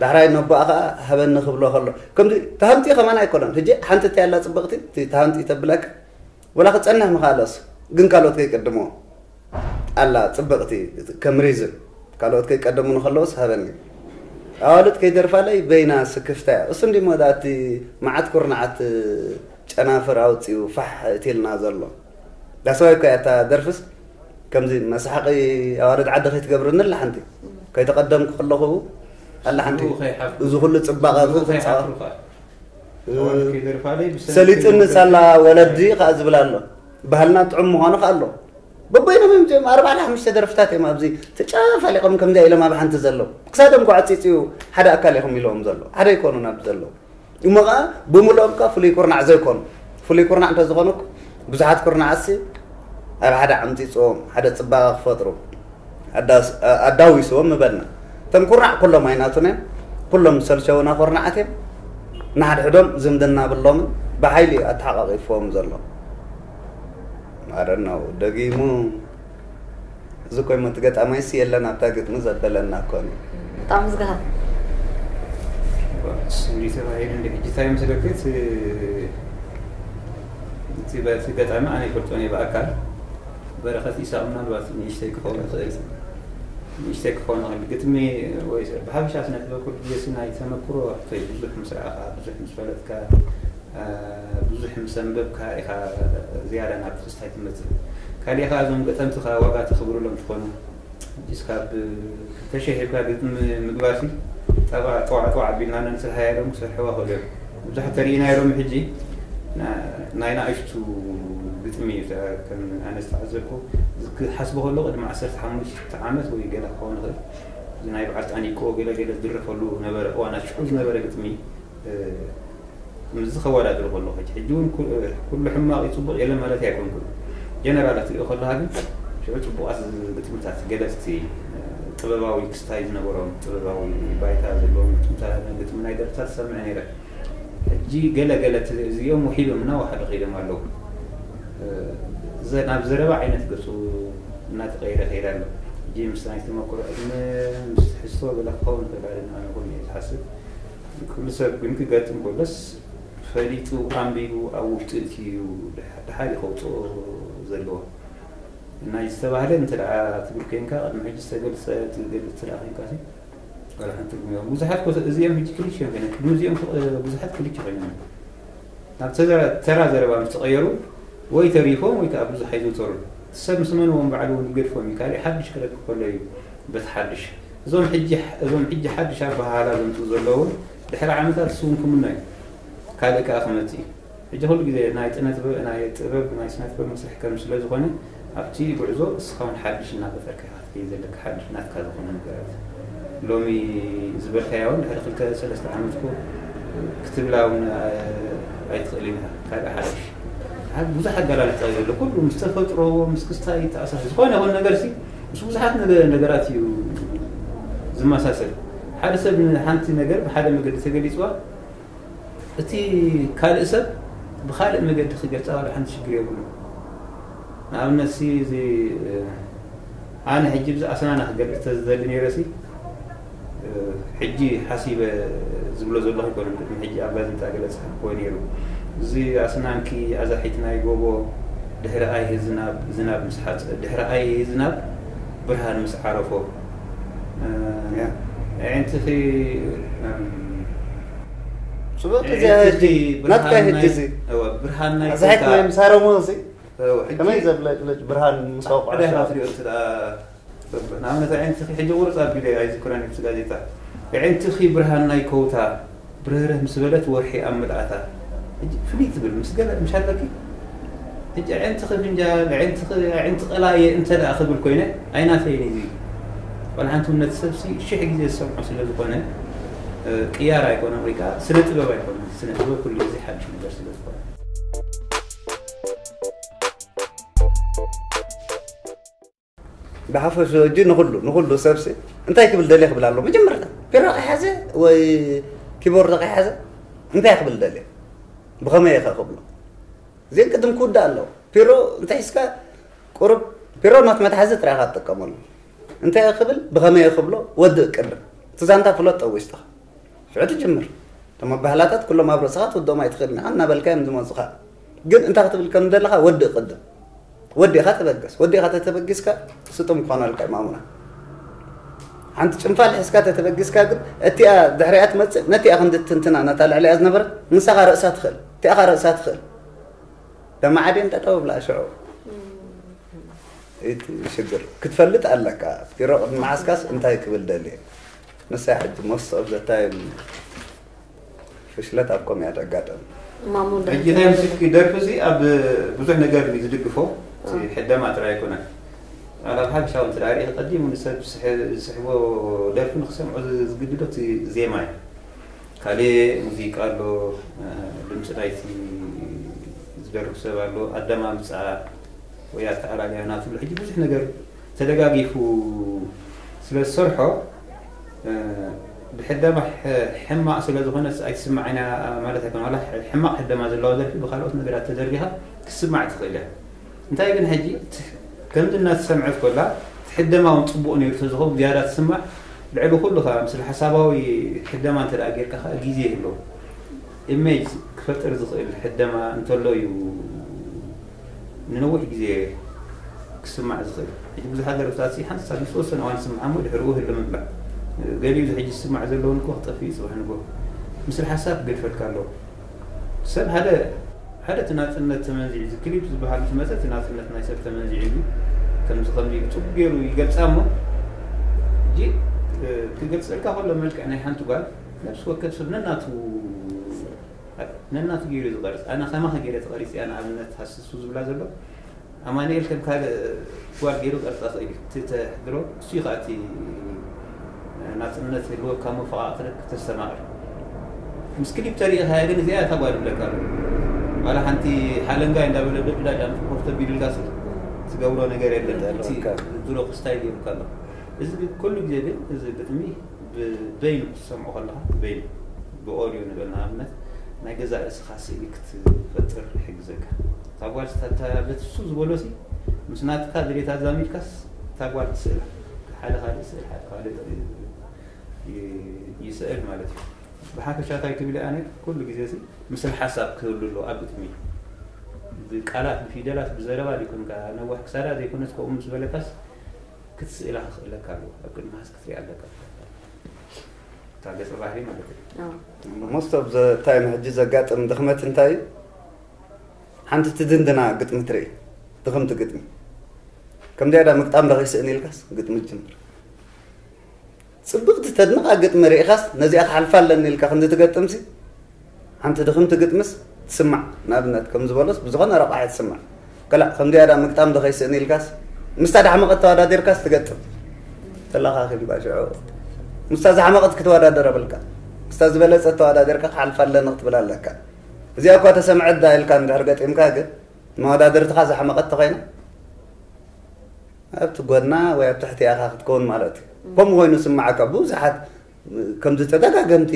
ዳሕራይ ነቦኣ ከዓ ሃበኒ ክብሎ ከሎ ከምዚ ተሃምጢ ከማን ኣይኮነን። ሕጂ ሓንቲ እንታይ ኣላ ፅብቕቲ እቲ ተሃምጢ ተብለካ ወላ ክፀንሕ ምኻለስ ግን ካልኦት ከይቀድሞ ኣላ ፅብቕቲ ከም ሪዝን ካልኦት ከይቀደሙ ንከለውስ ሃበኒ ኣዋልድ ከይደርፋለይ በይና ስክፍታ እያ። እሱ እንዲ መዳ እቲ መዓት ኩርናዓት ጨናፍር ኣውፅኡ ፋሕ እትልና ዘሎ ዳስዋይ እኮ እያ እታ ደርፍስ ከምዚ መሳሓቂ ኣዋልድ ዓዲ ከይትገብርኒ ኣላ ሓንቲ ከይተቐደምኩ ከለኹ ኣላ ሓንቲ እዚ ኩሉ ፅባቐ ሰሊጥኒ ሳላ ወለዲ ከዓ ዝብል ኣሎ ባህልና ጥዑም ምዃኑ ከዓ ኣሎ በበይኖም እዮም እዚኦም ኣርባዕተ ሓሙሽተ ደርፍታት እዮም ኣብዚ ተጨፋሊቖም ከምዚኣ ኢሎም ኣብ ሓንቲ ዘለዉ ክሳዶም ኳ ዓፂፂ እዩ ሓደ ኣካል ኢኹም ኢለዎም ዘሎ ሓደ ኣይኮኑን ኣብዚ ዘለዉ እሞ ከዓ ብምልኦም ከዓ ፍሉይ ኩርናዕ ዘይኮኑ ፍሉይ ኩርናዕ እንተዝኾኑ ብዙሓት ኩርናዓትሲ ኣብ ሓደ ዓምፂፅዎም ሓደ ፅባቐ ክፈጥሩ ኣዳዊስዎም ምበልና እቶም ኩርናዕ ኩሎም ኣይናቱን እዮም ኩሎም ሰልሸውና ኩርናዓት እዮም ንሓድሕዶም ዝምድና ብሎምን ብሓይሊ እዩ ኣተሓቃቂፍዎም ዘሎ ማረናው ደጊሙ እዚ ኮይሞ እቲ ገጣማይሲ የለን ኣብታ ግጥሚ ዘበለና ኮን እዩ ብጣዕሚ ዝገሃር ስምሪ ተባሂሉ እንደ ሕጂ እንታይ መስለክት እቲ በቲ ገጣሚ ኣነ ይፈልጦ እየ ብኣካል በረኸት ኢሳቅ ምናልባት ንእሽተይ ክኸውን ይኽእል ንእሽተይ ክኸውን ይኽእል ግጥሚ ወይ ብሓፈሻ ስነ ጥበብ ኩሉ ግዜ ሲ ናይ ተመክሮ ከይ ብዙሕ ምስ ረኣኻ ብዙሕ ምስ ፈለጥካ ብዙሕ ምስ ኣንበብካ ኢኻ ዝያዳ ናብ ትሕዝታይ ትመፅእ ካሊእ ከዓ እዞም ገጠምትኻ ዋጋ ተኽብርሎም ትኾኑ እስካብ ክልተ ሺሕ ሂብካ ግጥሚ ምግባርሲ ጠባ ጠዋዕ ጠዋዕ ኣቢልና ነንስር ሃያ ሎም ክሰርሕዋ ክእሉ እዮም ብዙሕ ተሪኢና ሎም ሕጂ ናይ ንኣሽቱ ግጥሚ እዩ ከም ኣነ ዝተዓዘብኩ ክሓስቦ ከሎ ቅድሚ ዓሰርተ ሓሙሽተ ዓመት ወይ ገለ ክኸውን ይኽእል እዚ ናይ በዓል ጣኒቆ ገለ ገለ ዝድረፈሉ ነበረ እዋናት ሽዑ ዝነበረ ግጥሚ ምስዚ ከወዳድሮ ከለኹ ሕጂ ሕጂ እውን ኩሉ ሕማቕ እዩ ፅቡቕ የለን ማለት ኣይኮንኩን ጀነራል ትሪኦ ከለካ ግን ሽዑ ፅቡቓት ግጥምታት ገለፅቲ ጥበባዊ ክስታይ ዝነበሮም ጥበባዊ ባይታ ዘለዎም ግጥምታ ግጥሚ ናይ ደርፍታት ዝሰምዕ ነይረ ሕጂ ገለ ገለ እዚኦም ውሒዶም እናወሓዱ ከይዶም ኣለዉ ናብ ዘረባ ዓይነት ገፁ እናተቀይረ ከይዳ ኣሎ ሕጂ ምስ ናይ ተመክሮ ዕድመ ምስ ትሕዝቶ ገለ ክኸውን ይኽእል ኣነ ኮይኑ እየ ዝሓስብ ኩሉ ሰብ ግን ክገጥም ከሎስ ፈሊጡ ኣንቢቡ ኣብ ውሽጡ እትዩ ድሓር ከውፅኦ ዘለዎ ናይ ዝተባህለ እንተ ትብል ኮይንካ ቅድሚ ሕጂ ዝተገልፀ ትገልፅ እንተ ኮይንካ ዋላ ሓንቲ ትርጉም የብሉን ብዙሓት ኮ እዚኦም ሕጂ ክልሽ እዮም ኮይነ ቅድሚ እዚኦም ብዙሓት ክልሽ ኮይኖም ናብ ተራ ዘረባ ምስ ተቐየሩ ወይ ተሪፎም ወይ ከዓ ብዙሕ ኣይዝውተሩን ሰብ ምስ መንዎም ባዕሉ እውን ይገድፎም እዩ ካልእ ሓድሽ ክረክብ ከሎ እዩ በቲ ሓድሽ እዞም ሕጂ እዞም ሕጂ ሓድሽ ኣበሃህላ ዘምፅኡ ዘለዉ እውን ድሕሪ ዓመታት እሱ እውን ክምኖ እዩ ካልእ ከዓ ክመፅእ እዩ ሕጂ ኩሉ ግዜ ናይ ጥነ ጥበብ ናይ ጥበብ ናይ ስነ ጥበብ መስርሕ ከም ስለ ዝኾነ ኣብቲ ጉዕዞ እስኻ እውን ሓድሽ እናፈጠርካ ኢኻ ክትከይድ ዘለካ ሓድሽ ናትካ ዝኾነ ነገራት ሎሚ ዝበልካያ እውን ድሕሪ ክልተ ሰለስተ ዓመት እኮ ክትብላ እውን ኣይትኽእልን ኢኻ። ካልእ ሓድሽ ብዙሕ ኣገላልጻ እዩ ዘሎ። ኩሉ ምስ ተፈጥሮ፣ ምስ ክስታይ ይተኣሳሰር። ዝኾነ ይኹን ነገር ሲ ምስ ብዙሓት ነገ- ነገራት እዩ ዝመሳሰል። ሓደ ሰብ ንሓንቲ ነገር ብሓደ መገዲ ተገሊጽዋ፣ እቲ ካልእ ሰብ ብኻልእ መገዲ ክገልጻ ዋላ ሓንቲ ሽግር የብሉን። ንኣብነት ሲ እዚ ኣነ ሕጂ ብዚ ኣስናና ክገልጽ ተዝደሊ ነይረ ሲ ሕጂ ሓሲበ ዝብሎ ዘለኹ ኣይኮነን። ቅድሚ ሕጂ ኣብ ጋዜጣ ገለ ጽሕፍዎ ነይሩ። እዚ ኣስናንኪ ኣዛሒት ናይ ጎቦ ድሕሪ ኣይሂ ዝናብ፣ ዝናብ ምስ ሓጸ፣ ድሕሪ ኣይሂ ዝናብ ብርሃን ምስ ዓረፎ፣ ኣዒንትኺ ጽቡቅ። እዚ ናትካ ሕጂ እዚ ብርሃን ናይ ምሳረሞ እዚ ከመይ ዘብለጭልጭ ብርሃን ምስ ወቕዖ። ንኣብነት ኣዒንትኺ ሕጂ ቁርፅ ኣቢለ ኣይዝክሮን እዩ። ጋዜጣ ኣዒንትኺ ብርሃን ናይ ከውታ ብርህርህ ምስ በለት ወርሒ ኣብ ምልኣታ። ፍልይ ትብል ምስ ገለ ምሽ ኣለኪ። ሕጂ ኣዒንትኺ ፍንጃል፣ ኣዒንትኺ ኣዒንቲ ቀላየ እንተ ደኣ ክብል ኮይነ ኣይናተይን እዩ። ዋላ ሓንቲ እውን ነቲ ሰብሲ ሽሕ ግዜ ዝሰምዖ ስለ ዝኾነ ቅያር ኣይኮነን፣ ወይ ከዓ ስነ ጥበብ ኣይኮነን። ስነ ጥበብ ኩሉ ግዜ ሓድሽ ነገር ስለ ዝኾነ። ብሓፈሽ ሕጂ ንኹሉ ንኹሉ ሰብሲ እንታይ ክብል ደልየ ክብል ኣሎ። መጀመርታ ፒሮ ከይሓዘ ወይ ኪቦርድ ከይሓዘ እንታይ ክብል ደልየ፣ ብኸመይ ኢኸ ክብሎ? እዚን ቅድም ክውዳእ ኣለዎ። ፒሮ እንታይ ሒዝካ ቁሩብ ፒሮ ኖት መትሓዚ ጥራይ ኢኻ ትጥቀመሉ። እንታይ ክብል ብኸመይ ክብሎ ወድእ ቅድም እቲ ዛንታ ፍለጦ ውሽጥኻ። ሽዑ ትጅምር። እቶም ኣባህላታት ኩሎም ኣብ ርእስኻ ትውድኦም ኣይትኽእልን ኢኻ፣ እናበልካ እዮም ዝመጹኻ። ግን እንታይ ክትብል ከም ዘለኻ ወድእ ቅድም። ወዲእኻ ተበገስ። ወዲእኻ ተተበጊስካ ስጡም ክኾነልካ እዩ ማሙና። ሓንቲ ጭንፋል ሒዝካ ተተበጊስካ ግን እቲኣ ድሕሪኣ ትመጽእ ነቲኣ ክንዲ ትንትና ነታ ልዕሊኣ ዝነበረት ንሳኻ ርእሳ ትኽእል። እቲኣኻ ርእሳ ትኽእል። ደማዓዴን ጠጠው ብላ ሽዑ። እቲ ሽግር ክትፈልጥ ኣለካ። ቢሮ ቅድሚ መዓስካስ እንታይ ክብል ደልየ? ንሳ ሕጂ most of the time ፍሽለት ኣብ ከምኡ እያ ተጋጠም። ሕጂ ናይ ምስኪ ደርፊ እዚ ኣብ ብዙሕ ነገር እዩ ዝድግፎ። ሕደማ ጥራይ ኣይኮነን። ኣብ ሓፈሻዊ እንተ ሪኢ ቀዲሙ ንሰብ ዝስሕቦ ደርፊ ንክሰምዖ ዝግድዶ እቲ ዜማ እዩ። ካልእ ሙዚቃ ኣሎ፣ ድምፂ ናይቲ ዝደርፍ ሰብ ኣሎ፣ ኣደማምፃ ወይ ኣተኣላልያ ናትሉ ሕጂ ብዙሕ ነገር ተደጋጊፉ ስለ ዝሰርሖ ብሕደማ ሕማቕ ስለ ዝኾነ ኣይትስማዕ ኢና ማለት ኣይኮነ። ዋላ ሕማቕ ሕደማ ዘለዋ ደርፊ ብካልኦት ነገራት ተደርቢኻ ክትስማዕ ትኽእል እያ። እንታይ ግን ሕጂ ከምዚ እናተሰምዐት ኮላ ትሕደማ እውን ፅቡቕ ነይሩ ተዝኸውን ዝያዳ ትስማዕ። ልዕሊ ኩሉ ከዓ ምስል ሓሳባዊ ሕደማ እንተ ጌርካ ከዓ ግዜ ይህሎ ኢሜጅ ክፈጥር ዝኽእል ሕደማ እንተሎ እዩ ንነዊሕ ግዜ ክስማዕ ዝኽእል። ሕጂ ብዙሓት ደረፍታት ሓንሳብ ዝተወሰነ እዋን ዝስምዓ እሞ ድሕሪኡ ህልም ይብላ። ገሊኡ እዚ ሕጂ ዝስማዕ ዘለውን እኮ ክጠፍእ እዩ ፅባሕ ንጎ። ምስል ሓሳብ ክገድፈልካ ኣለዎ። ሰብ ሓደ ሓደ እቲ ናፅነት ተመንዚዑ እዚ ክሊፕ ዝበሃል ምስ መፀ እቲ ናፅነት ናይ ሰብ ተመንዚዑ እዩ። ከምዚ ከምዚ ኢሉ ፅቡቅ ገይሩ ይገልፃ እሞ ሕጂ ክገልፀልካ ከሎ መልክዕ ናይ ሓንቲ ጓል ነብሲ ወከፍ ሰብ ነናቱ ነናቱ ገይሩ ዝቐርፅ ኣነ ከማኸ ገይረ ተቐሪፂ እያ ንኣብነት ሃስሱ ዝብላ ዘሎ ኣማንኤል ከም ካልእ ጓል ገይሩ ቀርፃ ክእል እዩ እቲ ተሕድሮ እሱ እዩ ከዓ እቲ ናፅነት ህልወካ መፈቓቕር ክተስተማቕር ምስ ክሊፕ ተሪኢኻያ ግን እዚኣ እታ ጓል ብለካ ኣሎ ዋላ ሓንቲ ሓለንጋይ እንዳበለ ዶብ ኢላ ዳምፂ ኮፍ ተቢሉልካ ሲ ትገብሮ ነገር የለን እቲ ድሮ ክስታይ ገይሩካ ኣሎ እዚ ኩሉ ግዜ ግን እዚ ግጥሚ ብበይኑ ክትሰምዖ ከለኻ በይኑ ብኦድዮ ንበል ንኣብነት ናይ ገዛ ርእስኻ ስእሊ ክትፈጥር ይሕግዘካ እታ ጓል ስታታ በቲ እሱ ዝበሎ ሲ ምስ ናትካ ድሌት ኣዛሚድካስ እታ ጓል ትስእላ ሓደ ካልእ ስእል ሓደ ካልእ ይስእል ማለት እዩ ብሓፈሻ እንታይ ክብል ኣነ ኩሉ ግዜ ሲ ምስል ሓሳብ ክህሉ ኣሎ ኣብ ግጥሚ ብቃላት ብፊደላት ብዘረባ ዘይኮንካ ነዋሕ ክሳዳ ዘይኮነት ከምኡ ምስ በለካስ ክትስእላ ክኽእለካ ኣለዎ ኣብ ቅድሚ ሃስ ክትሪኣ ኣለካ እታ ገፀ ባህሪ ማለት እዩ most of the time ሕጂ ዘጋጥም ድኽመት እንታይ እዩ ሓንቲ ትድንድና ግጥሚ ትርኢ ድኽምቲ ግጥሚ ከምዚኣ ዳ ምግጣም ዶ ከይስእን ኢልካስ ግጥሚ ትጅምር ፅብቕቲ ተድንቓ ግጥሚ ርኢኻስ ነዚኣ ክሓልፋ ኣለኒ ኢልካ ክንዲ ትገጥምሲ ሓንቲ ድኽምቲ ግጥምስ ትስማዕ ንኣብነት ከም ዝበሎስ ብዝኾነ ረቋሒ ትስማዕ ከላእ ከምዚኣ ዳ ምግጣም ዶ ከይስእን ኢልካስ ምስታ ዳሕመቐት ተወዳዲርካስ ትገጥም ተለኻኺምካ ሽዑ ምስታ ዝሓመቐት ክትወዳደር ኣብልካ ምስታ ዝበለጸ ተወዳደርካ ክሓልፍ ኣለኒ ክትብል ኣለካ። እዚኣ እኳ ተሰምዐት ዳ ኢልካ እንድሕር ገጢምካ ግን መወዳደርትኻ ዝሓመቐት ተኾይና ኣብቲ ጎድና ወይ ኣብ ትሕቲ ኢኻ ክትከውን ማለት እዩ። ከምኡ ኮይኑ ስምዓካ ብዙሓት ከምዚ ተደጋገምቲ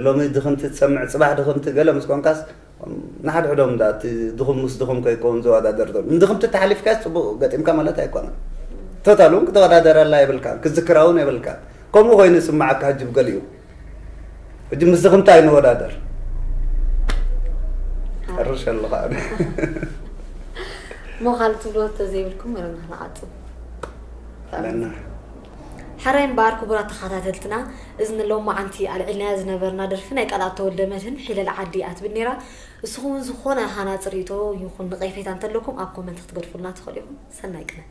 ሎሚ ድኽምቲ ትሰምዕ፣ ጽባሕ ድኽምቲ ገለ ምስ ኮንካስ ንሓድሕዶም ዳ እቲ ድኹም ምስ ድኹም ከይከውን ዝወዳደር ዘሎ። ንድኽምቲ ተሓሊፍካስ ጽቡቕ ገጢምካ ማለት ኣይኮነን። ቶታል እውን ክተወዳደረላ የብልካን፣ ክዝክራ እውን የብልካን። ከምኡ ኮይኑ ይስምዓካ ሕጂ ብገሊኡ። ሕጂ ምስ ድኽምቲ ኣይንወዳደር። ጨርሸ ኣለኹ ኣነ። እሞ ካልእ ትብልዎ ተዘይብልኩም መረብና ክነዓጽው። ኣለና። ሕራይ እምበኣር ክቡራት ተኸታተልትና፣ እዚ ንሎማዓንቲ ኣልዒልናያ ዝነበርና ደርፊ ናይ ቃልኣብ ተወልደ መድህን ሒለል ዓዲ እያ ትብል ነይራ። ንስኹም እውን ዝኾነ ሃናጺ ርእይቶ ይኹን ነቐፌታ እንተለኩም ኣብ ኮመንት ክትገድፉልና ትኽእሉ ኢኹም። ሰናይ ቅነ።